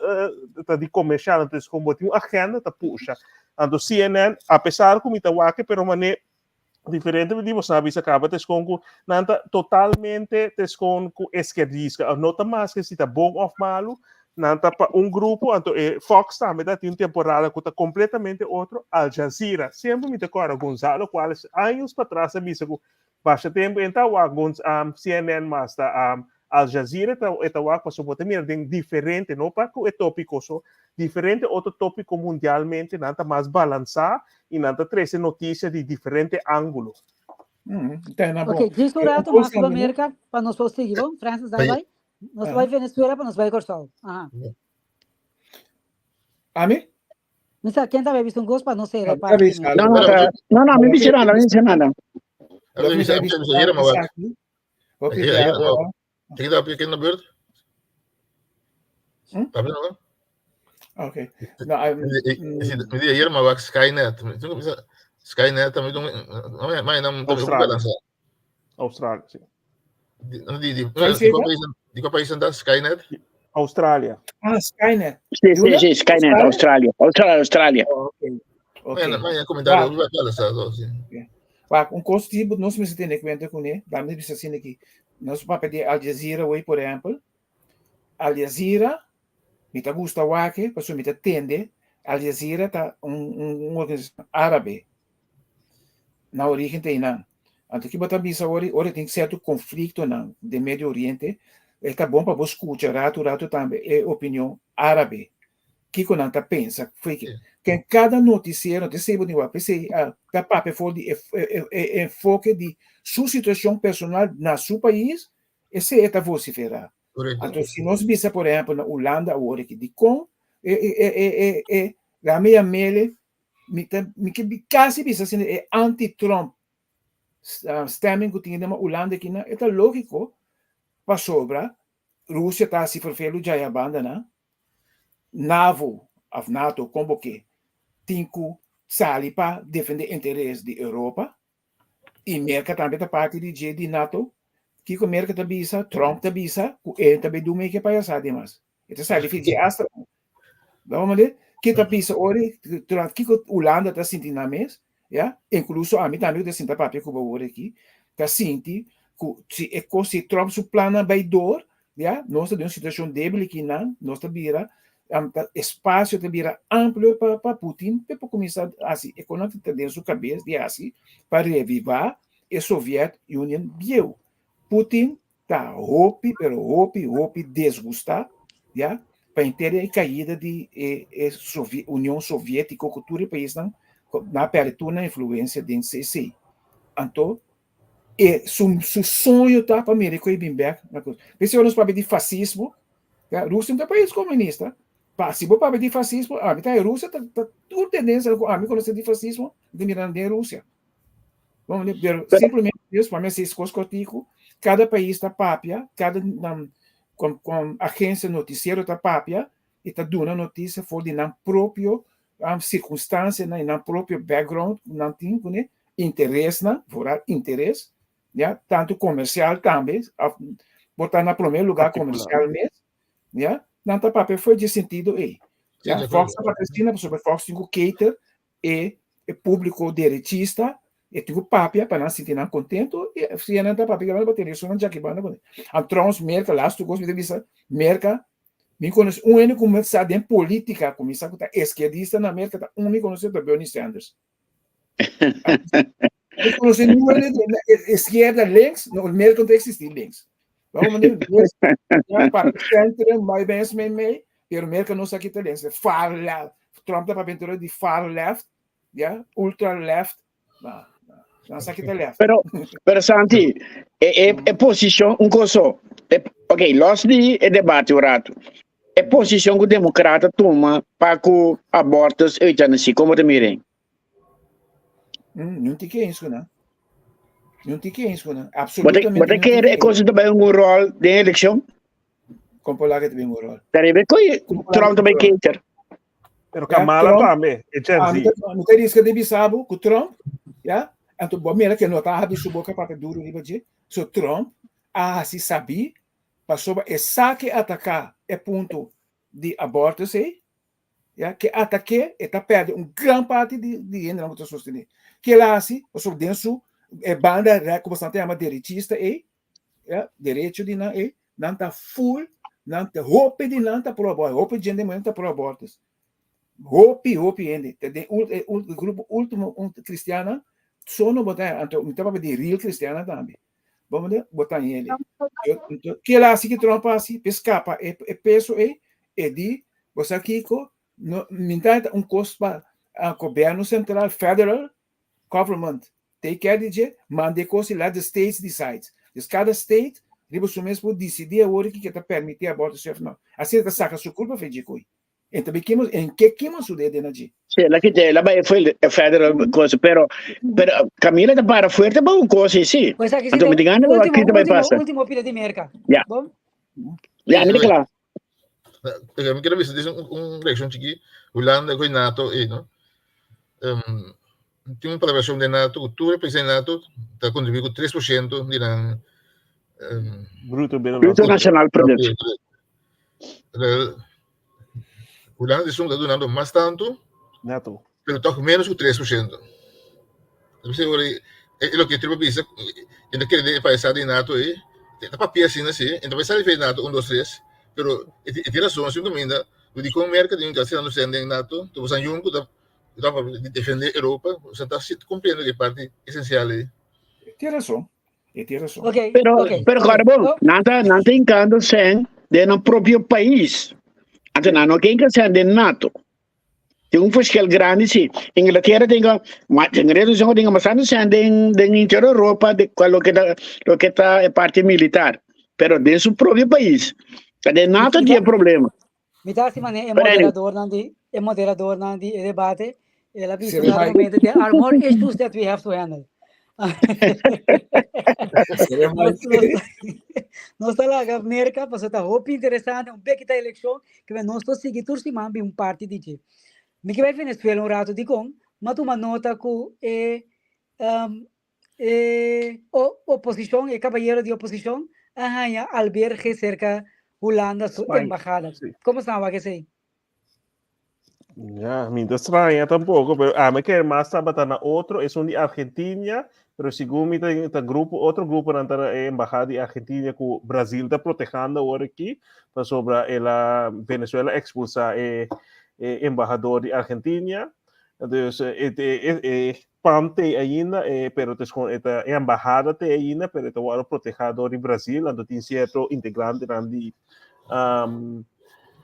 ta di komersial, nan ta eskon bo tin un agenda ta pusha. Anto CNN, apesar ku mi ta wak pero manera diferente di bo sa bisa kaba ta eskon ku nan ta totalmente ta eskon ku eskerdista, no ta maske si ta bon of malu, nan ta pa un grupo, anto e Fox tambe ta tin un temporada ku ta kompletamente otro. Al Jazeera, semper mi ta kòrda Gonzalo Cuales años patras a bisa ku Basha tempu e ta wak Gonz um, CNN mas ta um, Al Jazeera ta e ta wak pasobra bo ta mira den diferente, no pa ku e topiko so, diferente otro topiko mundialmente nan ta mas balansá i nan ta trese notisia di diferente ángulo. Mm, ta na Ok, bon. djis un Eh, un rato kos mas riba tambe, no? Merka pa nos por sigui, bon? Francis, dai Bai. bai. Nos bai Venezuela pa nos bai Kòrsou. Aha. Ami? Mi sa ken ta bai bisa un kos pa no sera Ah, parti bisa. mes. No, no, ta, no, no, mi bisa nada, mi bisa nada. A mi bisa, ta bisa bisa, hier maar wat. esaki. Hopi Hier, bia hier, ora. Kijk daar, heb je in de buurt? Hm? Heb je nog? Oké. Nou, Mi hier maar wat Skynet. Skynet, mi doen, maar dan Australië. Australië, sí. Di di di Kan je zeggen? di qual país anda Skynet? Australia. Ah, Skynet. Sí, sí, sí, Skynet, Australia. Australia, Australia. Oh, oké. Oké. Maar maar comentário, vai balançar, sí. Wak, un kos di nos mester tene kuenta kuné, dame di bisa asina aki. Nos papia di Al Jazeera hoy, por ehèmpel. Al Jazeera, mi ta gusta wak e, pasobra mi ta tende, Al Jazeera ta un, un, un organisashon árabe. Na orígen ta einan. Anto ki bo ta bisa ora, ora tin sierto konfliktonan den Medio Oriente, e ta bon pa bo skucha ratu ratu tambe e opinion árabe. Kiko nan ta pensa. Ken kada notisiero, no ta esei bo tin wak, p'esei ta papia for di e e enfoke di su situashon personal na su pais, esei e ta vosiferá. Anto si nos bisa por ehèmpel na Hulanda awor aki, dikon e e e e Rami Yamele Mi ta mi ke kasi bisa asina e anti-Trump stemming ku tin den Hulanda aki nan e ta lógiko pasobra Rusia ta hasi fervelu djaya banda nan NAVO òf NATO kon bo ke tin ku sali pa defende interes di Europa i Merka tambe ta parti di dje di NATO kiko Merka ta bisa Trump ta bisa ku e ta bai duna e ke payasada dimas. E ta sali fi dje asta. Vamos mande? Ke ta bisa ori, durante kiko Hulanda ta sinti nan mes, ya? Inkluso ami tambe ku ta sinta papia ku bo awor aki, ta sinti ku si e kos, si Trump su plannan bai door, ya, nos ta den un situashon debil aki nan, nos ta bira, ta espasio ta bira amplio pa pa Putin pa e por kuminsá hasi e kosnan ku ta den su kabes di hasi pa revivá e Soviet Union bieu. Putin ta hopi pero hopi hopi desgustá ya pa henter e kaida di e e Sovi Union Soviétiko ku tur e paisnan nan a pèrdè tur nan influensia den CC. Anto e su su soño ta pa mira ku e bin bèk na kos. P'esei ora nos papia di fasismo ya Rusia no ta pais komunista. Pa si bo papia di fasismo ami ta Rusia ta ta tur tendensia ku ami konosé di fasismo mi ta mira nan den Rusia. Bon, pero simplemente Dios pa mi así kos kortiku, kada pais ta papia, kada nan kon kon agensia notisiero ta papia i ta duna notisia for di nan propio um, sirkunstansianan i nan propio background ku nan tin kuné, interesnan, vooral interes, ya, tantu komersial tambe, òf por ta na promé lugá komersial mes, ya, nan ta papia for dje sentido ei. Ya, Fox ta papia asina pasobra Fox tin ku cater e e públiko derechista e tin ku papia pa nan sinti nan kontento i si nan ta papia kiba nan tene esun nan djaki banda kuné. An trouwens Merka lastu kos mi ta bisa Merka mi konosé un hende ku mi sa den polítika ku mi sa ku ta eskierdista na Merka ta un mi konosé ta Bernie Sanders. Mi konosé niun hende den eskierda links no Merka no ta eksistí links. Vamos manera ya papia centrum mai bens mei mei pero Merka no sa kita links far left Trump ta papia entero di far left ya ultra left no no sa kita left. Pero pero Santi e e e posicion un koso e ok los di e debate un rato e posicion ku demokrata tuma pa ku abortus eutanasie komo ta miren? Mm, nun tiki eens ku nan. Nun tiki eens ku nan. Bo ta, Absolutamente bo ta nun kere tiki e cosa ta bai un rol den eleccion? Kon por laga ta bin un rol? Ta riba koe Kon por laga Trump ta bai ta bin un rol? cater. Pero Ja, Kamala Trump, tambe, e Gen ah, mi Z. ta, mi ta riska di bisa bo ku Trump, ja, Anto bo mira ke no ta habri su boka papia duru riba dje. So Trump a hasi sabí pasobra e sa ke ataká e punto di abortus ei, ya, ke atak'é e ta pèrdè un gran parti di di hendenan ku ta sostené. Ke el a hasi? Pasobra den su e banda ku boso ta yama derechista ei, ya, derecho di nan ei, nan ta full, nan ta hopi di nan ta pro abortus, hopi djende muhé ta pro abortus. Hopi, hopi hende. Te den ul, e ul, grupo último un cristiana, so no bota, anto mi ta papia di real cristiana tambe. Bo mende, bota hende. Yo, ke la hasi ki Trump hasi, pe skapa e, e peso ei, e di, bo sa kiko, no, mi ta un kos pa uh, gobierno central, federal government, take care di dje, manda e kos i let the states decide. Dus kada state riba su mes por disidí awor ki ke ta permití aborto si òf no. Asina ta saka su kulpa fe dje koi. En ta kimo, en ke kimo su dede na dje. Sí, la kite, la bai fue el federal cosa, pero pero Camila ta para fuerte pa un cosa y sí. Pues aquí sí Anto te mi diga último, aquí te bai último, pasa. último pida di Merca. Ya. Bom? Ya, mi kla. Oke, mi quiero bisa un, un reacción chiqui. Hulanda con NATO, eh, no? Um, tin un palabración de NATO, ku tur país de NATO ta contribuir ku 3% di nan um, Bruto Bruto binnenlands. nacional product. Hulanda di ta donando mas tanto, Neto. pero toch menos ku 3%. Entonces, ora, e lo que Trump bisa, e kere de país di NATO, eh, ta papia asina, sí, e país di NATO, 1, 2, 3, pero e tiene razón, si caminda, di con Merca di un casi no sende NATO, tu san Juncker ta ta defender Europa, o sea, ta cumpliendo que parte esencial eh. Tiene razón. E tin rason. Ok, Pero, ok, pero ok. ahora bom, Oh, nan ta hincando sen de nan propio país. Anto nan no ke hinca sen den NATO. Tin un verschil grandi sí. Inglaterra tenga, ma Inglaterra tenga tenga bastante sen den den interior Europa de cual lo que ta lo que ta e parte militar. Pero den su propio país. Ta den mi, NATO mi tiene ta, problema. mi ta hasi manera e Pero anyway, moderadornan di e moderadornan di e debate, el a bisa Sir un dado Mike. momento, there are more issues that we have to handle. Sir Nos, Mike. nos, nos ta laga Merca, pasobra ta hopi interesante, un beki ta eleccion, ke men nos ta sigui tur siman bin un parti di dje. Mi ke bai Venezuela un rato, dikon? M'a tuma nota ku e um, e oposicion, e cabayero di oposicion a haña alberge cerca Hulanda su Spaña. embahada. Sí. Como staan wak esey? Ja, mi no extraña tampoco, pero a me que más tabata na otro, es un di Argentina, pero según mi ta, ta grupo, otro grupo nan ta eh, embajada di Argentina ku Brasil ta protejando ahora aquí, pa sobra el a Venezuela expulsa e, e embajador di Argentina. Dus e, e, e, PAN te ainda, e, pero het is gewoon, e, ta, e embahada te ainda, pero e ta wòrdu protehá dor di Brasil, anto tin sierto integrantenan di um,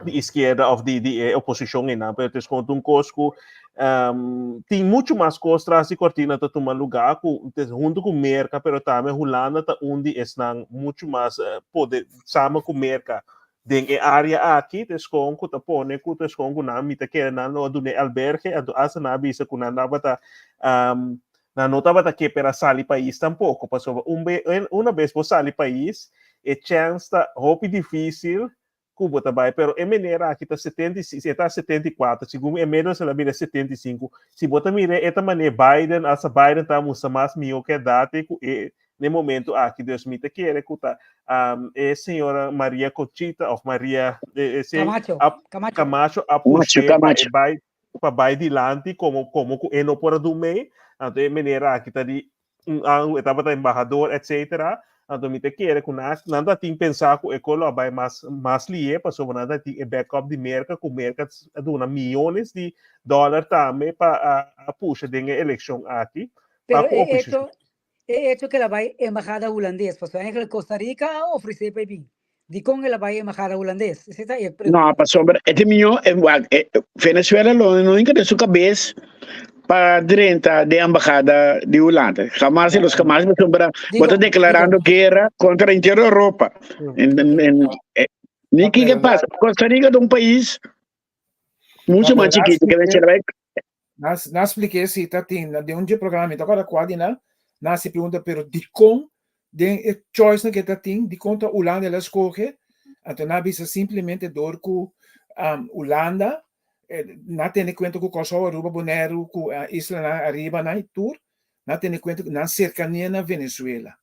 di izquierda of di, di e oposishon einan, pero het is gewoon un kos ku um, tin mucho mas kos tras di kortina ta tuma lugá ku huntu ku Merka, pero tambe Hulanda ta un di esnan mucho mas uh, poder samen ku Merka Den e área aki ta eskon ku ta pone ku ta eskon ku nan mi ta kere nan lo a duna e alberge, anto asta nan a bisa ku nan tabata nan no tabata ke pera sali pais tampoko, pasobra un be una bes bo sali pais e chèns ta hopi difísil ku bo ta bai, pero e manera aki ta 75 e ta 74 segun mi e menos el a bira 75, si bo ta mira e ta manera Biden asta Biden ta mustra mas mihó ke edat ku e n'e momento aki. Dus mi ta kere ku ta um, e señora Maria Conchita of Maria eh, eh, Camacho, a, Camacho. Camacho a Camacho, push'é pa e Camacho. bai pa bai dilanti como como ku e no por a dun mee. Anto e manera aki ta di un an e tabata embahador etcetera. Anto mi ta kere ku nan nan ta tin pensá ku e kolo a bai mas mas lié pasobra nan ta tin e backup di Merka ku Merka a duna miyones di dòler tambe pa a, a pusha den e elekshon aki pa Pero ku e oposishon. hecho, E hecho ku el a bai embahada hulandes, pasobra eigenlijk Costa Rica a ofresé pa e bin. Dikon el a bai embahada hulandes? Esei ta e No, pregunta. pasobra e tin mió, e wak, e Venezuela lo no hinka den su kabes pa drenta den embahada di Hulanda. Hamas y los hamas pasobra bo ta Dikon? deklarando Dikon? guera kontra henter Europa. En, en, en, eh, ni No, kiko pero na, pasa. Costa Rica ta un pais no, mucho pero mas na chiquito que expliqué, Venezuela. na, na expliqué si ta tin, na den un dje programa, mi ta acorda cua di nan, na hasi pregunta, pero dicon den e choice nan ke ta tin, dicon ta Hulanda el a scoge, anto nan a bisa simplemente door cu um, Hulanda, eh, na tene cuenta cu Kòrsou, Aruba, Boneiru, cu uh, islanan ariba nan y tur, Nan a tene kuenta ku nan serkania na Venezuela.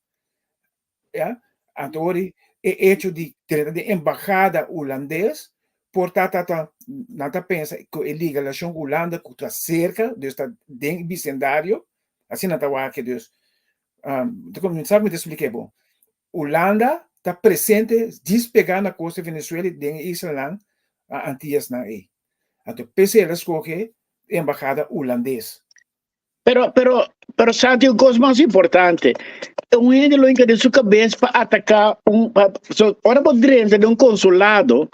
Ya, anto ora e hecho di drenta den embahada hulandes por ta ta ta nan ta pensa ku e ligalashon ku Hulanda ku ta serka, dus ta den bisendario, asina nan ta wak dus. Mi sa ku mi ta splika e bon. Hulanda ta presente djis pegá na kosta di Venezuela i den e islanan Antillasnan ei. Anto p'esei el a skohe e embahada hulandes. Pero, pero, pero Santi, un kos mas importante. Un hende lo hinka den su kabes pa ataká un, pa, so, ora bo drenta den un konsulado,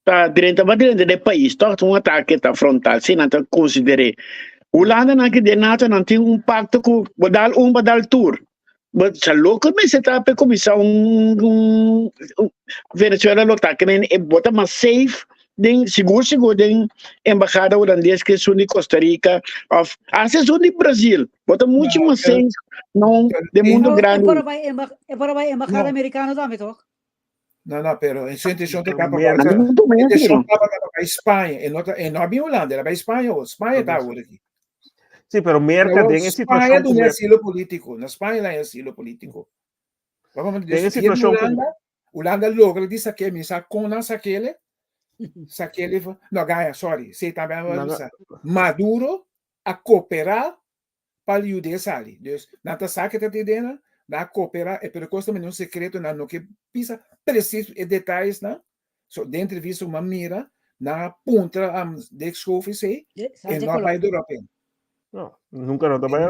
ta drenta, ba drenta den pais, toch? Un atake ta frontal, si nan ta konsider'é. Hulanda nan ki den NATO nan tin un pakto ku bo dal un, bo dal tur. Bo sa loko mester ta pa kuminsá un, un, un Venezuela lo ta, ke men e bo ta mas safe den sigur sigur den embahada hulandes ke esun di Costa Rica of hasta esun di Brasil. Bo ta mucho No, mas pero safe no pero den tin mundo Oh, e grandi. por bai emba e por bai embahada no, americano tambe toch? no, no, pero en su intención te Pero tapa Merca, Nan no tuma intención asina. tapa tapa pa España, e no ta e no a bin Holanda, el a bai España o España ta awor aki. Sí, pero Merca Pero den e España situacion ku duna Merca, asilo político, na España la asilo político. Vamos a den e dus via situacion ku Holanda, Hulanda logra di saké, mi sa kon nan sakele, sakele, no gaña, sorry, si tambe a nan bisa. Maduro a koperá pa yud'é sali. Dus nan ta sa ke ta tin den nan, nan a koperá, e pero kos ta mende un sekreto, nan no ke bisa presis e detayesnan. So den entrevista ku mi a mira, nan a puntra Dick Schoof esei, e no a bai dura p'e. No, nunca no ta bai.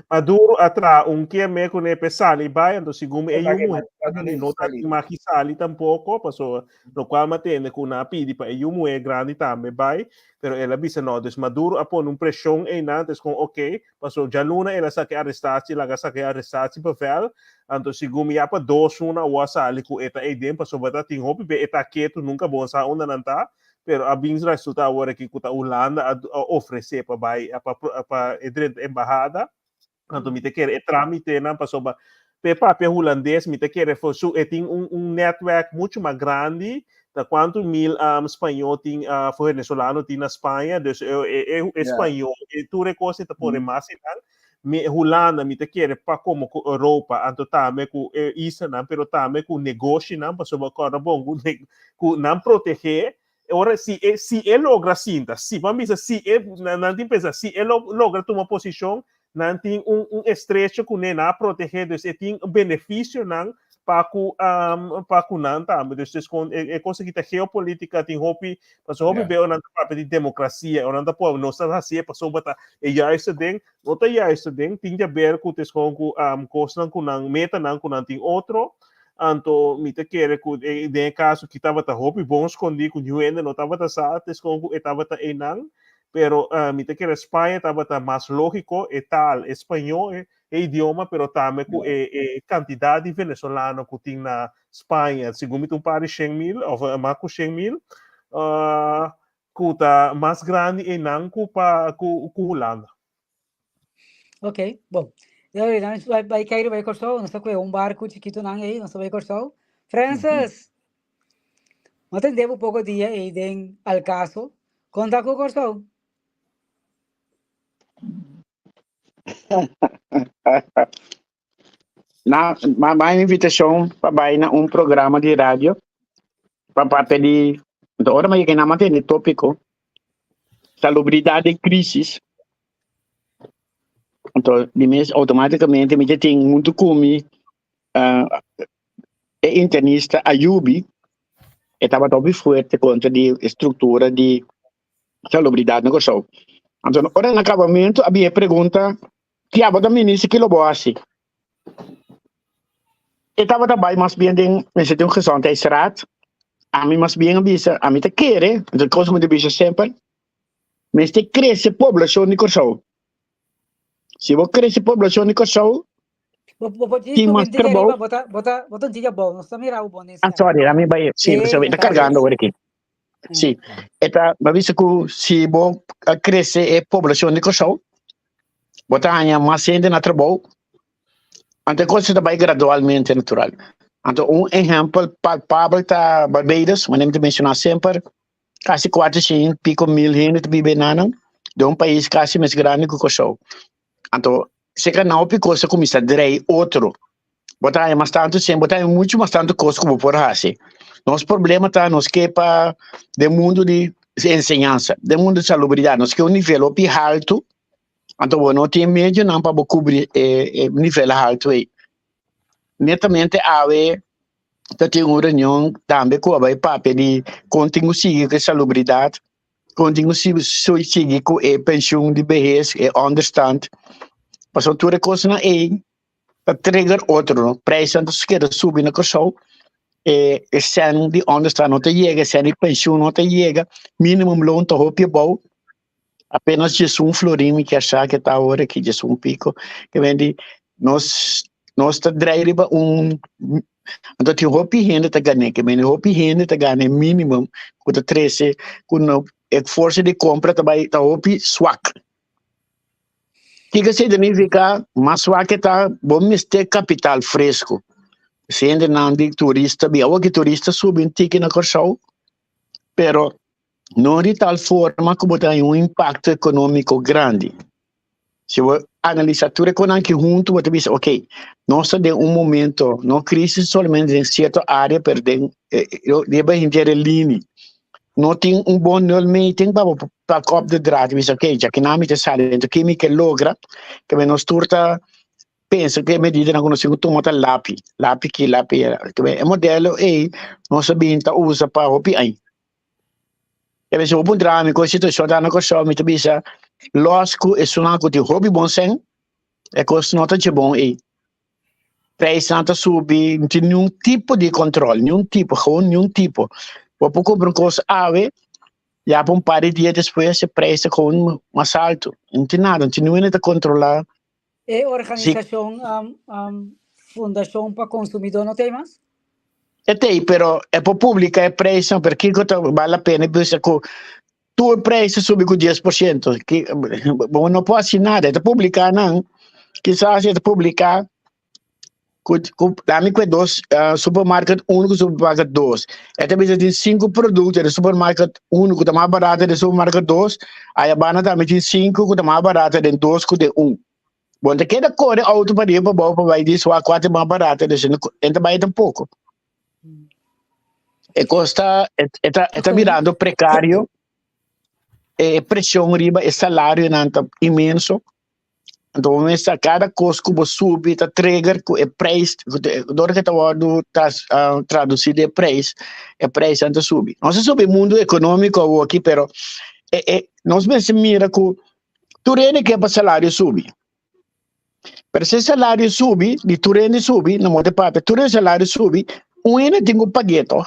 Maduro a traha un keme ku ne pe sali bai, anto segun mi e yu muhe grandi no ta tin maki sali tampoco, paso lokual mi a tende ku nan a pidi pa e yu muhe grandi tambe bai, pero el a bisa no, dus Maduro a pone un preshon einan, antes kon ok, paso djaluna el a saka e arrestatie, laga saka e arrestatiebevel, anto segun mi ya pa dos luna awor a sali ku e ta eiden, pasobra ta tin hopi be e ta ketu, nunka bon sa unda nan ta, Pero a bin resulta awor aki ku ta Hulanda a ofresé pa bai pa pa e drenta embahada. Anto mi ta kere e trámitenan pasobra p'e papia hulandes mi ta kere for su e tin un un netwerk muchu mas grandi ta kuantu mil spañó tin for venezolano tin na Spaña dus e e e spañó e tur e kos e ta pone mas einan. Mi Hulanda mi ta kere pa komo ku Europa anto tambe ku e islanan pero tambe ku negoshinan pasobra kòrda bon ku ku nan protegé ora si e si e logra sinta si ban bisa si e nan tin pensa si e logra tuma posishon nan tin un un estrecho kuné nan a protegé dus e tin benefisionan pa ku pa ku nan tambe dus dus kon e kos aki ta geopolitica tin hopi pasobra hopi beo nan ta papia di demokrasia o nan ta por nos ta hasié pasobra ta e juiste ding no ta juiste ding tin di haber ku tes kon ku kosnan ku nan metanan ku nan tin otro anto mi ta kere ku den e kaso ki tabata hopi bon skondi ku niun hende no tabata sa tes kon ku e tabata einan pero mi ta kere Spaña tabata mas lógiko e taal español e idioma, pero tambe ku e, e kantidat di venezolano ku tin na Spaña, segun mi ta un par di 100.000 òf mas ku 100.000, uh, ku ta mas grandi einan ku pa ku ku Hulanda. Ok, bon. Ya bai, nan bai, bai Cairo, bai Kòrsou, nos ta kue un barku chikitu nan ei, nos ta bai Kòrsou. Francis, no tende bo poko dia ei den Al Caso. Kon ta ku Kòrsou? Na, ma bai invitacion pa bai na un programa di radio pa papia di Entonces, ora ma yega na mantene tópico salubridad den crisis. Entonces, di mes automáticamente mi te tin hunto cu mi uh, e internista Ayubi e tabata hopi fuerte contra di estructura di salubridad na Kòrsou. Anto ora na akabamentu a bin e pregunta, ki abo ta minister ki lo bo hasi? E tabata bai mas bien den mester tin un gezondheidsraad. Ami mas bien a bisa, ami ta kere, anto kos mi ta bisa semper, mester krese poblashon di Kòrsou. Si bo krese poblashon di Kòrsou, Bo bo bo tin mas trabou. Bo ta bo ta bo ta un tiki abou, nos ta mira bo bon den Ah, sorry, ami bai, si, Sí, ta kargando awor aki. Sí, e ta ba bisa ku si bo a krese e poblashon di Kòrsou, bo ta haña mas hende na trabou, anto e kos ta bai gradualmente natural. Anto un ehèmpel palpabel ta Barbados, manera mi ta menshoná semper, kasi kuater piko mil hende ta biba enanan, den un pais kasi mes grandi ku Kòrsou. Anto. Seka nan hopi kos ta kuminsá drei otro. Bo ta haña mas tantu sèn, bo ta haña muchu mas tantu kos ku bo por hasi. Nos problema ta nos ke pa den mundu di enseñansa, den mundu di salubridat, nos ke un nivel hopi haltu, anto bo no tin medionan pa bo kubri e e nivel haltu ei. Netamente awe ta tin un reunion tambe ku a bai papia di kon tin ku sigui ku e salubridat, kon tin ku sigui ku e penshun di behes, e onderstand, pasobra tur e kosnan ei ta trigger otro no, prijsnan ta keda subi na Kòrsou, e e sèn di onderstand no ta yega, e sèn di penshun no ta yega, minimum loon ta hopi abou, apenas diesun florin mi kier sa ke ta awor aki, diesun piko, ke men di nos nos ta drei riba un, anto tin hopi hende ta gan'é, ke men hopi hende ta gana e minimum ku ta trese ku no e forsa di kompra ta bai ta hopi swak. Kiko significa mas swak e ta, bo mester capital fresco. Si hendenan di turista bi, awor ki turista subi un tiki na Kòrsou, pero no di tal forma ku bo ta haña un impacto economico grandi. Si bo analisa tur e konan aki huntu bo ta bisa ok, nos ta den un momento, no crisis solamente den cierto area pero den riba henter e lini. No tin un bon nulmeting pa bo plak op de draad bisa ok, djakinan mi ta sali dentro ki mi ke logra, ke nos tur ta pensa ku e medidanan ku nos tin ku tuma ta lapi, lapi ki, lapi e modelo ei nos a bin ta usa pa hopi aña. E si bo puntra mi ku e situashon ta na Kòrsou mi ta bisa lòs ku esunnan ku tin hopi bon sèn e kos no ta dje bon ei. Prijsnan ta subi, no tin niun tipo di control, niun tipo, gewoon niun tipo. Bo por compra un cos awe, ya pa un par di dia despues e prijs ta gewoon mas alto. No tin nada, no tin niun hende ta controla. E organisacion Fundacion pa Consumidor no t'ei mas? E t'ei, pero e por publica e prijsnan, pero kico ta bal la pena bisa cu Tur prijs ta subi ku 10%. Ki, bo no por hasi nada. E ta publiká nan. Kisas e ta publiká ku, ku dami ku e dos uh, supermarket 1 ku supermarket 2. E ta bisa tin 5 produkto de supermarket 1 ku ta mas barato de supermarket 2. Aya banda tambe tin 5 ku ta mas barato den 2 ku den 1. Bo no ta keda kore auto pa riba pa bou pa bai di swa kua ta mas barato, dus e ta bai tampoko. E kos ta, e ta, e ta birando precario, e presion riba e salarionan ta inmenso. Anto bo mester cada kos ku bo subi ta trigger ku e prijs, dor ke ta wòrdu tradusi den prijs, e prijsnan ta subi. Nos a subi mundu ekonómiko awoki, pero e e nos mester mira ku tur hende ke pa salario subi. Pero si e salario subi, di tur hende subi, no modo papia, tur hende salario subi, un hende tin ku pag'é tòg.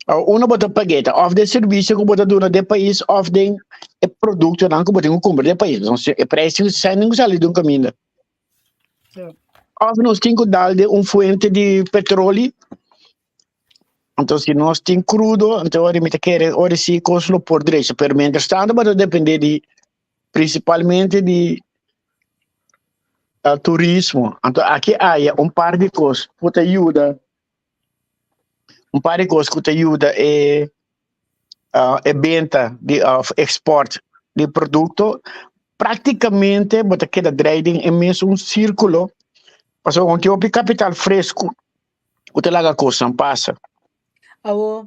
Awo uno bo ta pag'é ta òf den servisio ku bo ta duna den pais òf den e produktonan ku bo tin ku kumpra den pais. Pasobra e preis tin ku tin ku sali di un kaminda. Òf nos tin ku dal den un fuente di petroli. Anto si nos tin krudo, anto ora mi ta kere ora si kos lo por drecha. Pero mientras tanto bo ta depende di principalmente di turismo. Anto aki haya un par di kos ku ta yuda, un par di kos ku ta yuda e e benta di of export di produkto. Praktikamente bo ta keda drei den e mesun sirkulo pasobra bo tin hopi kapital fresku ku ta laga kosnan pasa. Awo,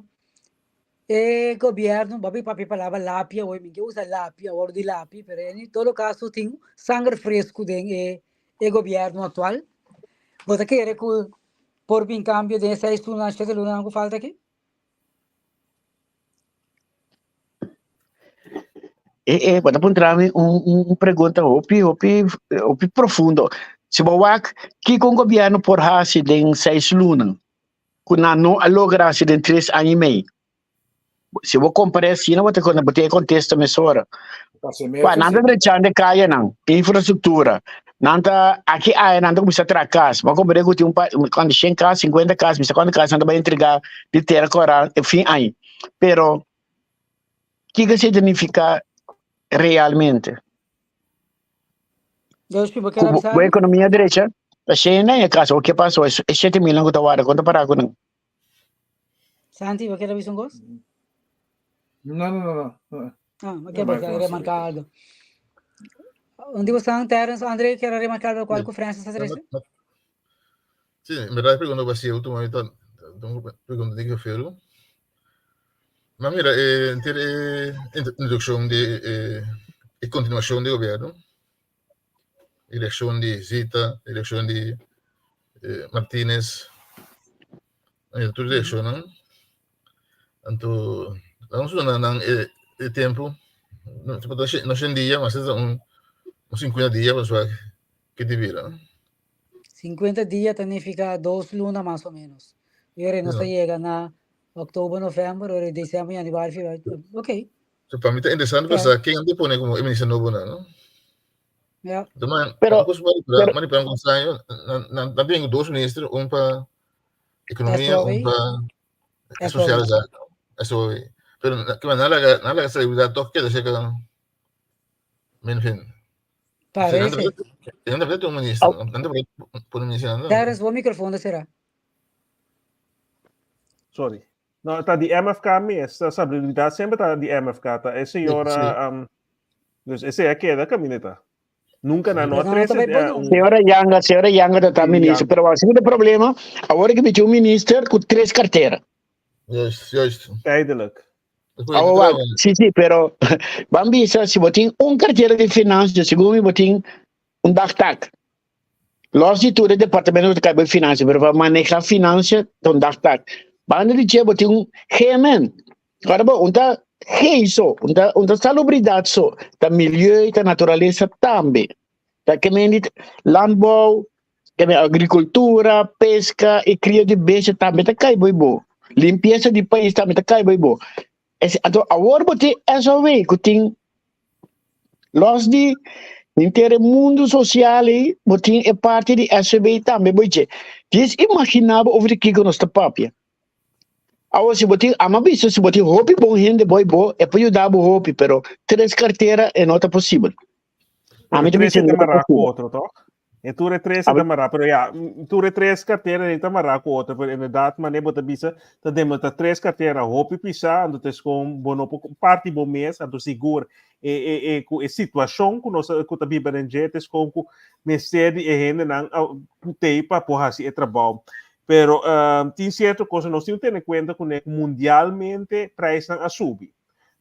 e gobierno, babi papia palabra lapia, hoy mi ke usa lapia, awor di lapi, pero en todo caso tin sanger fresco den e, e gobierno actual. Bo ta kere ku por bin cambio den e seis luna, shete lunanan ku falta aki? E, e, bo ta puntra mi un, un pregunta hopi, hopi, hopi profundo. Si bo wak, kiko un gobierno por hasi den seis luna? Ku nan no a logra hasi den tres aña i mei. Si bo kompar'é asina, bo ta bo tin e kontesta mesora. Pa nan ta drechando e kayanan, infrastruktura. Nan ta aki aya nan ta kuminsá traha kas. Bo a komprendé ku tin un pa kuantu shen kas, sinkuenta kas, mi sa kuantu kas nan ta bai entregá di tera kòrá e fin aña. Pero kiko esei ta nifiká realmente? Ku bo ekonomia drecha, ta shena e kas. O ke pasó? E shete milnan ku ta warda, kon ta pará ku nan? Santi, bo kier bisa un kos? No, no, no, no. Ah, ok, bo kier remarká algo. Un di bosan, Terence, André, kier a remarcar locual cu Francis a trece? Sí, en verdad pregunta vacía, último momento, pregunta de que Maar mira, enter e introduccion di e continuacion di gobierno, eleccion di Zita, eleccion di Martinez, mira tur eleccionnan. Anto, nos duna nan e tempo, no no shen dia, mas un 50 dia pa ke ta bira. 50 dia ta nifica 2 luna mas o menos. Y ora nos ta yega na october, november, ora december, januari, februari. Ok. So, pa mi ta interesante pa sa ken te pone como e minister nobo na, no? Ja. Man, Pero, pero, man, pero, nan, nan tin dos minister, un pa economia, un pa social, SOV. Pero, que man, nan laga, nan laga salubridad toch keda cerca, en fin. Parece. Nan ta un minister, nan ta pone minister. Terence, bo microfoon ta cera. Sorry. No, ta di MFK mes. Ta stabilidad semper ta di MFK. Ta e señora... Um, dus esei a keda caminda ta. Nunca na no a trece... Señora Yanga, señora Yanga ta minister, pero a segundo problema, awor cu meti un minister cu tres cartera. Juist, juist. Tijdelijk. Awor, sí, sí, pero ban bisa, si bo tin un cartera di financiën, segun mi bo tin un dagtaak. Los di tur e departamento ku ta kai bo financiën, pero pa maneha financiën ta un dagtaak. Banda di dje bo tin un GMN. Ora bo un ta G so, un ta un ta salubridad so, ta milieu i ta naturalesa tambe. Ta ke men di landbouw, ke men agrikultura, peska i krio di bestia tambe ta kai bo i bo. Limpiesa di pais tambe ta kai bo i bo. Es, anto awor bo tin SOW ku tin los di henter e mundu sosial ei, bo tin e parti di SVB tambe bo dje. Dies imaginá bo over di kiko nos ta papia. Awor si bo tin, ama bisa si bo tin hopi bon hende bo i bo, e por yuda bo hopi, pero tres kartera e no ta posibel. Ami ta bisa no ta posibel. Otro, toch? E tur e tres ta mará, pero ja, tur e tres cartera ta mará ku otro, pero inderdaad, mané bo ta bisa, ta demo ta tres cartera hopi pisá, anto tes kon bo no por parti bo mes, anto sigur e e e ku e situashon ku nos ku ta biba den dje, tes kon ku mester di e hendenan ku tei pa por hasi e trabou. Pero tin sierto cosa nos tin ku tene kuenta kuné ku mundialmente prijsnan a subi.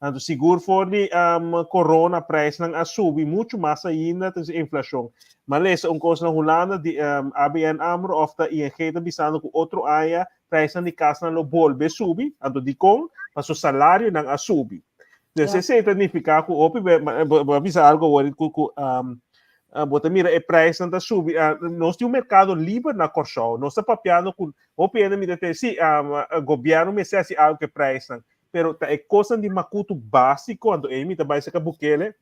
Anto sigur for di um, corona prijsnan a subi mucho mas ainda ta inflacion. Maar lesa un kos na Hulanda di um, ABN AMRO of ta ING ta bisando ku otro aña prijsnan di kasnan lo bolbe subi. Anto dikon? Paso salarionan a subi. Dus ja. Esei ta nifiká ku hopi be, bo a bisa algo awor ku ku um, bo ta mira e prijsnan ta subi. Nos tin un merkado liber na Kòrsou. Nos ta papiando ku hopi hende mira te si um, gobièrnu mester hasi algo ku e prijsnan. Pero ta e kosnan di makutu básiko, anto ei mi ta bai saka Bukele,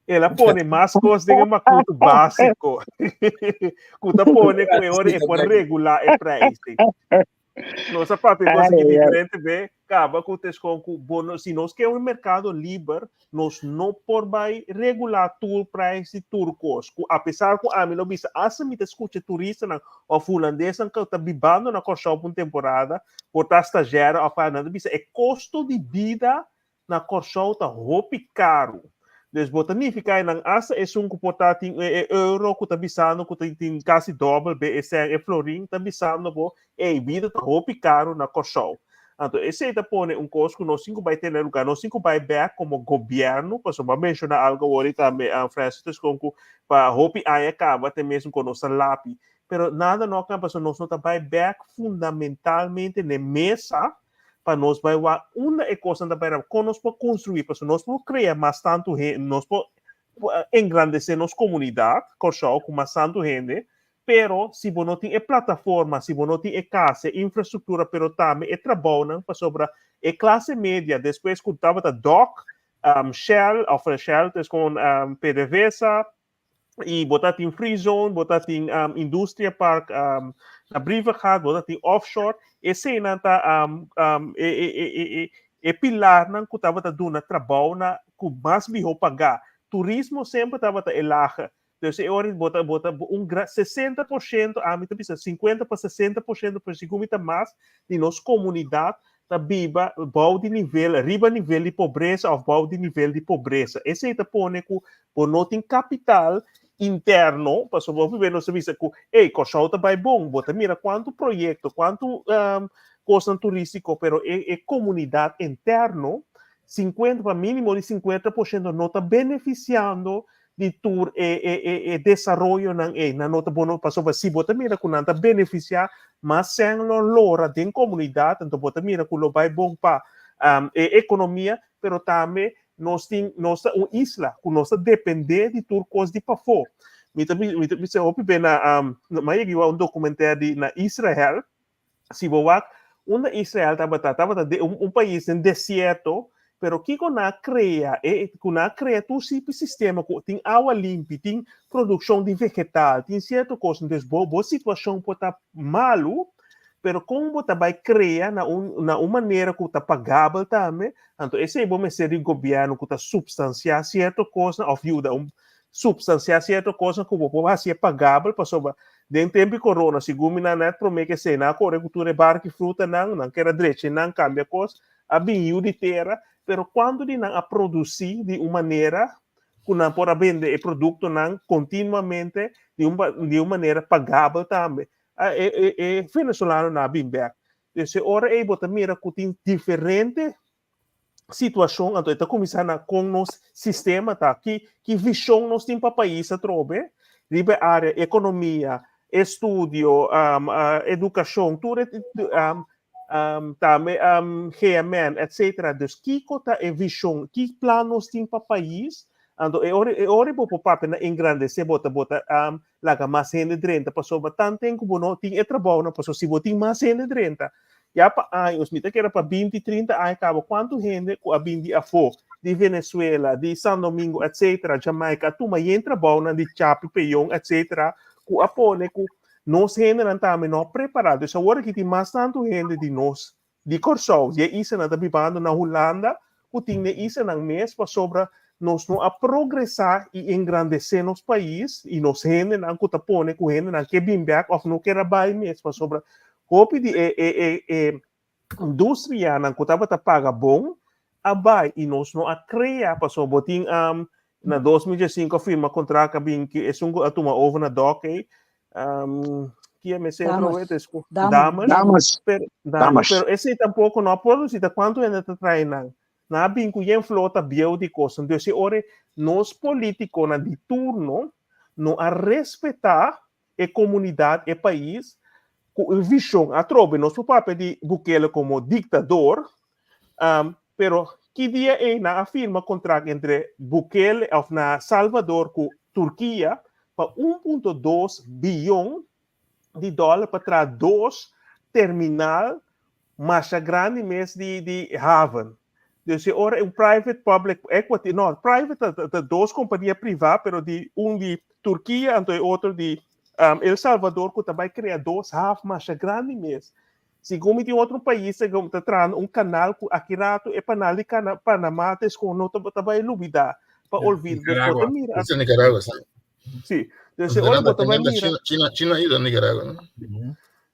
el a pone mas kos den e makutu básiko ku ta pone ku e ora e por regulá e prijs. Nos a papia kos aki diferente be, kaba ku teskon ku bo no, si nos ke un merkado liber, nos no por bai regulá tur prijs di tur kos. Ku apesar ku ami lo bisa, asta mi ta skucha turistanan òf hulandesnan ku ta bibando na Kòrsou pa un temporada, por ta stagiaire òf nan ta bisa e kosto di bida na Kòrsou ta hopi karu. Dus bo ta nifiká nan asta esun ku por ta tin e euro ku ta bisando ku tin kasi dòbel be e sèn e florin ta bisando bo ey bida ta hopi karu na Kòrsou. Anto esei ta pone un kos ku nos tin ku bai tene lugá, nos tin ku bai bèk komo gobièrnu, pasobra bo a menshoná algu awor tambe Francis Toscon ku pa hopi aña kaba te mesun ku nos ta lapi. Pero nada no a cambia pasobra nos no ta bai bek fundamentalmente n'e mesa pa nos bai wak unda e cosnan ta bai raba, con nos por construi, pasobra nos por crea mas tanto hende, nos por engrandece nos comunidad Corsou cu mas tanto hende, pero si bo no tin e plataforma, si bo no tin e cas, e infrastructura, pero tambe e trabounan, pasobra e clase media despues cu tabata dok, Shell, of Shell, es con PDVSA, y bo ta tin free zone, bo ta tin um, industria park um, na Brievengat, bo ta tin offshore, eseinan ta um, um, e, e, e, e, e, e pilarnan ku tabata duna trabou na ku mas miho pagá. Turismo semper tabata e lager. Dus e ora bo ta bo ta un gra 60%, ami ta bisa 50 pa 60%, pero sigur mi ta mas di nos komunidat. ta biba bou di nivel, riba nivel di pobresa òf bou di nivel di pobresa. Esei ta pone ku bo no tin kapital interno, pasobra hopi bes nos ta bisa ku, ey, Kòrsou ta bai bon, bo ta mira kuantu proyekto, kuantu kosnan turístiko, pero e e komunidat interno, sinkuenta pa mínimo di 50% no ta benefisiando di tur e e e e desaroyonan ei. Nan no ta bono, pasobra si bo ta mira ku nan ta benefisiá, mas sèn lo lora den komunidat, anto bo ta mira ku lo bai bon pa e ekonomia, pero tambe nos tin, nos ta un isla ku nos ta dependé di tur kos di pafó. Mi ta mi ta bisa hopi be na mi a yega wak un dokumentèr di na Israel, si bo wak unda Israel tabata, tabata de un un pais den desierto, pero kiko nan a krea? E ku nan a krea tur sipi sistema ku tin awa limpi, tin produkshon di vegetal, tin sierto kos, entonces bo bo situashon por ta malu, pero kon bo ta bai krea na un na un manera ku ta pagabel tambe, anto esei bo mester di gobièrnu ku ta supstansiá sierto kosnan òf yuda un supstansiá sierto kosnan ku bo por hasié pagabel, pasobra den tempu di korona segun mi nan nèt promé ke esei nan a kore ku tur e barki frutanan, nan kere drecha nan kambia kos, a bin yu di tera, pero kuantu di nan a produsí di un manera ku nan por a bende e produktonan kontinuamente di un di un manera pagabel tambe. E e e venezolanonan a bin bèk. Dus e ora ei bo ta mira ku tin diferente situashon, anto e ta kuminsá na kon nos sistema ta, ki ki vishon nos tin pa pais atrobe riba e área ekonomia, estudio, edukashon, tur e tambe GMN, etcetera. Dus kiko ta e vishon, ki plan nos tin pa pais? Anto e ora e ora bo por papia na engrandesé bo ta bo ta laga mas hende drenta pasobra tanten ku bo no tin e trabounan pasobra si bo tin mas hende drenta ya pa años mi ta kere pa binti trinta aña kaba kuantu hende ku a bin di afó di Venezuela di San Domingo etcetera Jamaica a tuma yen trabounan di chapi peyon etcetera ku a pone ku nos hendenan tambe no a prepará dus awor aki tin mas tantu hende di nos di Kòrsou, di e islanan ta bibando na Hulanda ku tin den islanan mes pasobra nos no a progresá i engrandesé nos pais i nos hendenan ku ta pone ku hendenan ke bin bèk òf no ker a bai mes pasobra hopi di e e e e industrianan ku tabata paga bon a bai i nos no a krea pasobra bo tin na 2005 a firma kontrakt a bin ku esun ku a tuma over na dòk ei Kia me sei Damas. otra vez, Damas. Damas. Damas. Pero, damas. Damas. Pero ese tampoco no produci ta cuanto hende ta trae nan. Nan a bin cu yen flota bieu di cos. Entonces, ora nos politiconan di turno no a respeta e comunidad, e pais, cu e vision. Atrobe, nos por papia di Bukele como dictador, um, pero ki dia ei nan a firma contract entre Bukele of na Salvador cu Turkia pa 1.2 biyon di dòler pa traha dos terminal masha grandi mes di di haven. Dus e ora un private public equity, no, private ta, ta, ta dos kompania privá, pero di un di Turkia anto e otro di um, El Salvador ku ta bai krea dos haf masha grandi mes. Segun mi tin otro pais ta ta trahando un kanal ku aki rato e panal di Cana Panama ta eskon no ta ta bai lubida pa olvido. Dus bo ta Nicaragua. mira Ese es Nicaragua, sí. Sí. Dus e ora bo ta bai mira China, China, China ayuda a Nicaragua, no?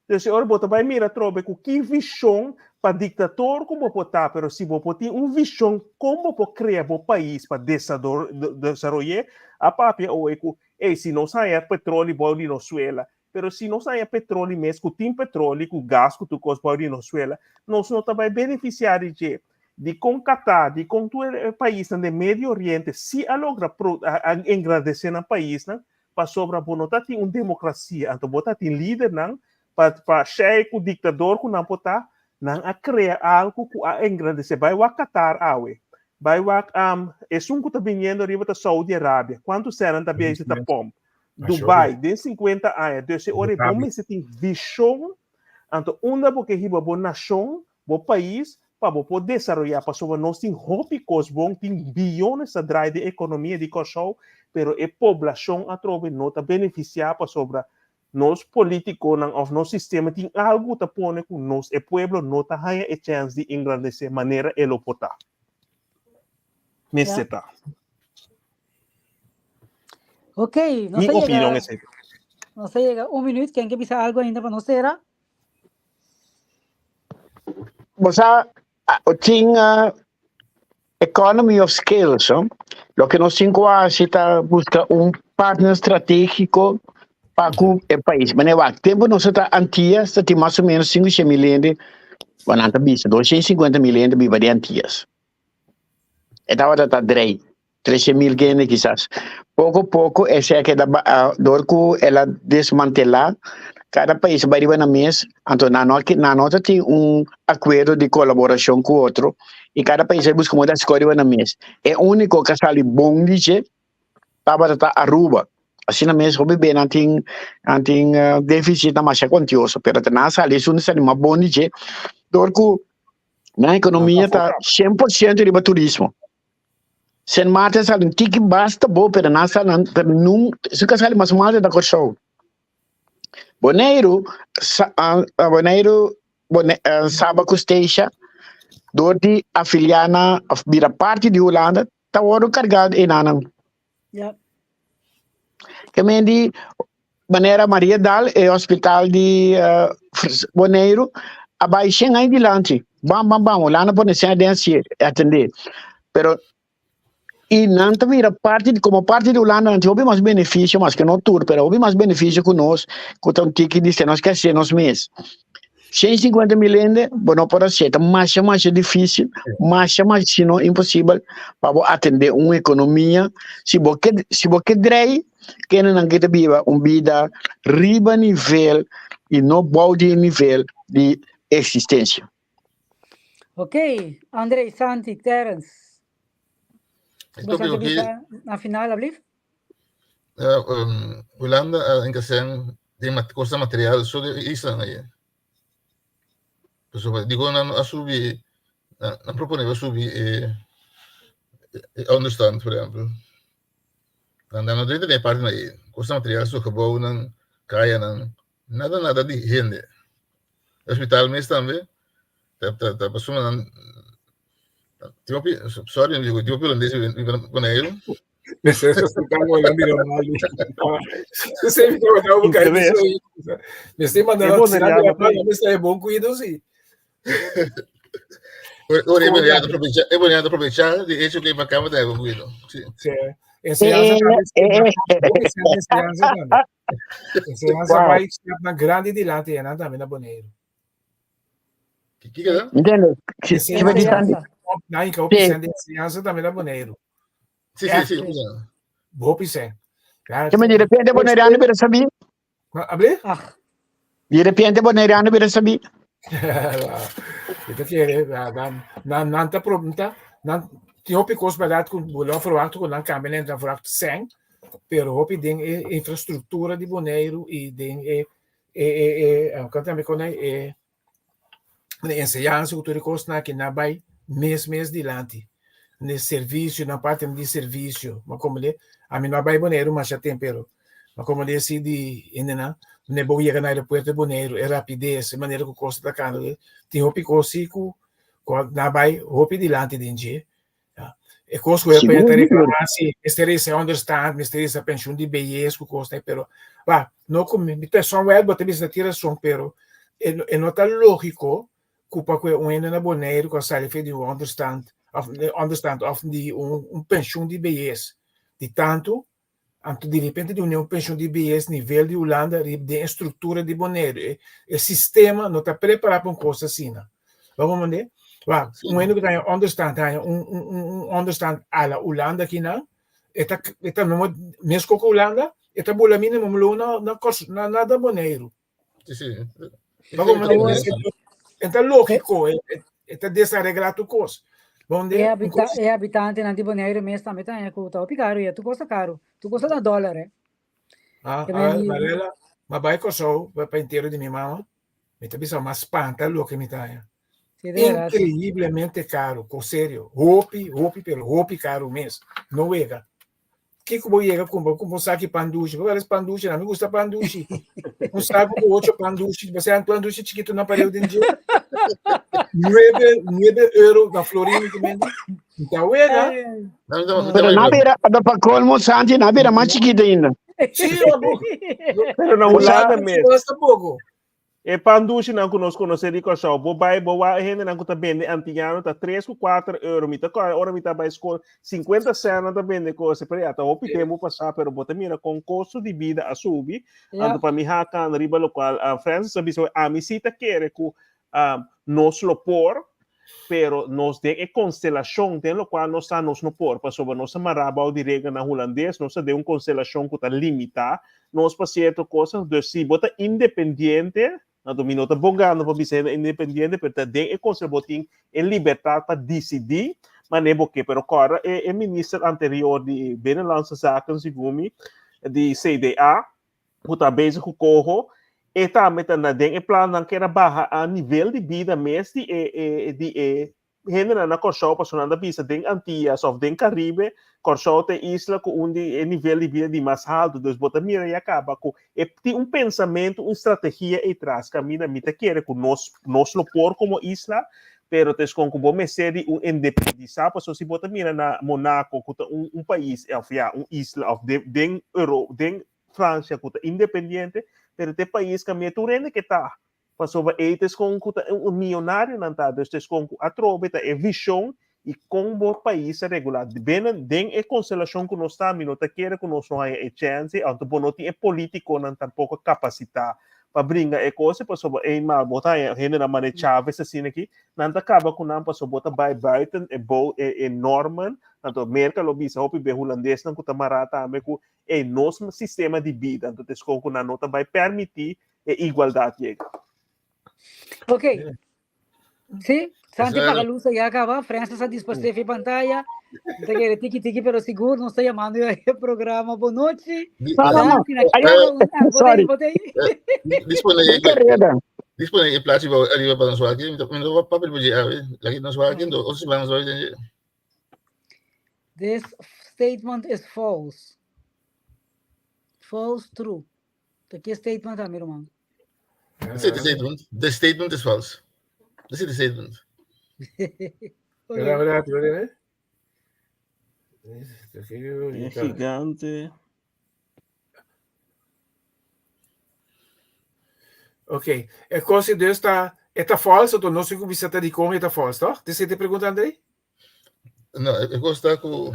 Dus e ora bo ta bai mira atrobe ku ki vishon pa diktator ku bo por ta, pero si bo por tin un vishon kon bo por krea bo pais pa desador desaroy'é, a papia oe ku, ey, si nos haña petroli bou di nos suela, Pero si nos haña petroli mes, ku tin petroli, ku gas, ku tur kos bou di nos suela, nos no ta bai benefisiá di dje. Dikon Qatar, dikon tur e paisnan den Medio Oriente si a logra pro, a engrandesé nan paisnan? Pasobra bo no ta tin un demokrasia, anto bo ta tin lidernan pa pa sheik ku diktador ku nan por ta, nan a krea algu ku a engrandesé. Bai wak Qatar awe, bai wak esun ku ta biniendo ariba ta Saudi Arabia, kuantu sènan ta biaha ta pòmp? Dubai den 50 aña. Dus e ora bo mester tin vision, anto unda bo ke hiba bo nashon, bo pais, pa bo por desaroyá. Pasobra nos tin hopi kos bon, tin biyones ta draai den ekonomia di Kòrsou, pero e poblashon atrobe no ta benefisiá pasobra nos politikonan òf nos sistema tin algu ku ta pone ku nos, e pueblo, no ta haña e chèns di engrandesé manera e lo por ta. Mester ta. Ok, nos Mi a opinion yega, es ese. nos a yega un minuut. Ken ke bisa algo ainda pa nos sera? Bo sa, tin economy of scale, so. Loke nos tin ku hasi ta buska un partner strategiko pa ku e pais. Manera wak, tempu nos ta Antillas ta tin mas o menos sinku shen mil hende, bo nan ta bisa 250 mil hende biba den Antillas. E tabata ta drei, 300 mil hende kisas. Poko poko esei a keda dor ku el a desmantelá, kada pais a bai riba nan mes, anto nan no nan no ta tin un akuerdo di kolaborashon ku otro i kada pais a buska moda hasi riba nan mes. E úniko ku a sali bon di dje tabata ta Aruba. Asina mes hopi be nan tin nan tin deficit nan masha kuantioso, pero ta nan a sali esun a sali mas bon di dje dor ku nan ekonomia ta 100% riba turismo. Sint Maarten sali un tiki basta bo, pero nan sa nan, pero nun, su ka sali mas mal ta Kòrsou. Boneiru, sa, uh, Boneiru, Bone, uh, Saba ku Statia, door di afiliá na, of bira parti di Hulanda, ta wòrdu kargá enanan. Ja. Ke men di manera Maria Dal, e hospital di uh, Boneiru, a bai shen aña dilanti. Bam, bam, bam, Hulanda pone shen aden si atende. Pero i nan ta mira parti, como parti di Hulanda, nan tin hopi mas beneficio, mas ke no tur, pero hopi mas beneficio ku nos, ku ta un tiki di se nos ke hasi nos mes. 150 mil hende, bo no por hasi, ta masha masha difícil, masha masha, si no imposibel, pa bo atende un economia, si bo ke, si bo ke drei, kendenan ke ta biba un bida riba nivel y no bou di e nivel di existencia. Ok, André, Santi, Terence. E Bo tópico sa aki, bisa na final, alblief? Hulanda a enkasá den mat cosa material so de isla ahí. Pasobra digo nan a subi nan, nan propone pa subi e, e onderstand, por ejemplo. Nan nan no debe tener parte ahí. Cosa material so gebouwnan, kayanan, nada nada di hende. Hospital mes tambe ta ta ta pasobra nan tin hopi sorry mi tin hopi holandés biba na Boneiru. Mester hospital wala mira mal. Você me trocou o cara. Mester mandar E boneriano mal, mester é bom cuido sim. Ora, e boneriano aprovecha, e boneriano aprovecha de hecho que acaba de bom cuido. Sí. Sí. Enseñanza también. Enseñanza también. Enseñanza Wow. vai stap na grande dilante e nan tambe na Boneiru. Kiko da? Entiende? Si, si Enseñanza. di Santi. Na inka hopi Sí. sen de enseñanza tambe na Boneiru. Sí, sí, sí. usa. Hopi sen. Ja, Que de repente boneriano bira sabi. Able? Ach, De repente boneriano bira sabi. Ito kere, nan nan nan ta pregunta, nan tin hopi kos verdad ku bo lo verwacht ku nan kambia nan verwacht sen, pero hopi den e infrastruktura di Boneiru i den e e e e kan tambe kon e e enseñansa ku tur e kosnan aki nan bai mes mes dilanti. Ne servisio, nan parti di servisio. Ma komo de, ami no a bai Boneiru masha tempu, pero ma komo de si di hendenan, ne bo yega na aeropuerto di Boneiru, e rapides, e manera ku kos ta kanda, tin hopi kos si ku ku nan bai hopi dilanti den dje. Ja. E kos ku e Sigur, ta sigur. reclamar si mester ese onderstand, mester esa pensioen di beyes ku kos pero va, no ku mi ta son wel bo ta bisa tin rason, pero e, e no ta lógico ku pa ku un hende na Boneiru ku a sali fe di un onderstand of onderstand of di un, un pensioen di beyes di tanto Anto di repente di un pensioen di beyes nivel di Hulanda riba den e structura di Boneiru. E, e sistema no ta prepara pa un cosa asina. Waarom mande? Wa, un hende ku ta onderstand, un, un, un onderstand ala Hulanda kinan, e ta, e ta nomo, mes ku Hulanda, e ta bula minimum loon na, na, na, na da Boneiru. Sí, sí. Waarom mande? Awor- E ta lógico, e, e ta desarregla tu kos. Donde, e, habita, e habitantenan di Boneiru mes tambe ta haña ku ta hopi karu ya. Tur kos ta karu. Tur kos ta na dòler, eh. Ah, Ke ah, men di- Marela, ma bai Kòrsou pa pa entero di mi mama, mi ta bisa mas spanta loke mi ta haña. Sí, de veras. Increíblemente caro, ko serio. Hopi, hopi, pero hopi caro mes. No wega. Kiko bo yega kumpra? Kumpra un saki pan dushi. Bo waris pan dushi? Na mi gusta pan dushi. Un saco ku ocho pan dushi. Bo sea pan dushi chiquito na pareu den dje. Nueve, nueve euro na florin mi mende. Ta wega. No, no, no, Pero no, na bira, pa colmo, Santi, na bira mas chiquito ainda. Sí, abo. Pero na O sea, Hulanda mes. Basta poco. E pan dushinan ku nos konosé di Kòrsou, bo bai bo wak e hendenan ku ta bende antiano ta tres ku kuater euro. Mi ta kòrda ora mi ta bai skol, sinkuenta sènt nan ta bende kos, pero ya ta hopi tempu pasá, pero bo ta mira kon kosto di bida a subi. Anto pa mi hakan riba lokual Francis a bisa, ami si ta kere ku nos lo por, pero nos den e konstelashon den lokual nos ta nos no por, pasobra nos ta mará bou di reglanan hulandes, nos ta den un konstelashon ku ta limitá nos pa sierto kosnan, dus si bo ta independiente, anto mi no ta bogando pa bisa hende independiente, pero ta den e konstelashon bo tin e libertat pa disidí manera bo ke, pero kòrda e e minister anterior di Binnenlandse Zaken segun mi di CDA, ku ta bezig ku koho, e tambe ta na den e plannan keda baha a nivel di bida mes di e e di e hendenan na Kòrsou pasobra nan ta bisa den Antias òf den Karibe, Kòrsou ta e isla ku un di e nivel di bida di mas haltu. Dus bo ta mira ya kaba ku e tin un pensamentu, un strategia ei tras kaminda mi ta kere ku nos nos lo por komo isla, pero ta eskon ku bo mester di un independisá pasobra si bo ta mira na Monaco ku ta un un pais òf ya un isla òf den den Euro den Francia ku ta independiente, pero ta e pais kaminda tur hende ke ta, pasobra ei ta eskon ku ta un mionarionan ta, dus ta eskon ku atrobe ta e vishon i kon bo pais ta regulá. Benen den e konstelashon ku nos ta, mi no ta kere ku nos no haña e chènse, anto bo no tin e polítikonan tampoko kapasitá pa bringa e kos ei, pasobra eenmaal bo ta haña hendenan manera Chávez asina aki, nan ta kaba ku nan pasobra bo ta bai buiten e bo e normen, anto Merka lo bisa hopi be hulandesnan ku ta mará tambe ku e nos sistema di bida, anto ta escoge cu nan no ta bay permiti e igualdad yega. Ok. Sí, Santi Pagalusa ya acaba, Francis a disparce fi pantalla. Te quiere tiki tiki, pero sigur nos está llamando ya el programa. Boa noche. Danki na cada un. Ah, Sorry. botei, botei. Dispone Carrera. dispone e plaatje wel arriba pa nos waki. Mi no papel buje awe. Lagi nos waki, ndo otro semana nos waki. This statement is false. False true. Ta ki statement ta, mi ruman? This is the statement. The statement is false. This is the statement. Verdad, verdad, verdad. Gigante. Ok. E cosa dus ta, e ta falso, to no sé ku bisa ta di kon e ta falso, toch? Te te pregunta, André? No, e cosa ta ku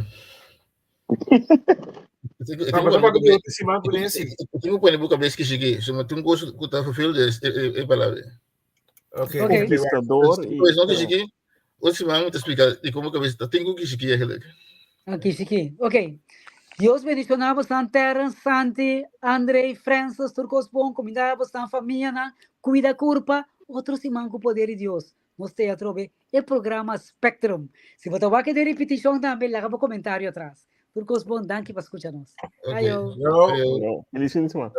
Tengo pone boca bes kishiki, so tin cos ku ta vervuld is e palabra. Ok. Conquistador y Pues no kishiki, otro siman mi ta explica di como cabes ta tengo kishiki eigenlijk. Ah, kishiki. Ok. Dios bendiciona bosnan Terrence, Santi, André, Francis, tur cos bon, cuminda bosnan famianan, cuida curpa, otro siman cu poder di Dios. Nos te atrobe e programa Spectrum. Si bo ta wak e repeticion tambe, laga bo comentario atras. Tur cos bon, danki pa scucha nos. Ok. Ayo. Yo. Ayo. Feliz fin de semana.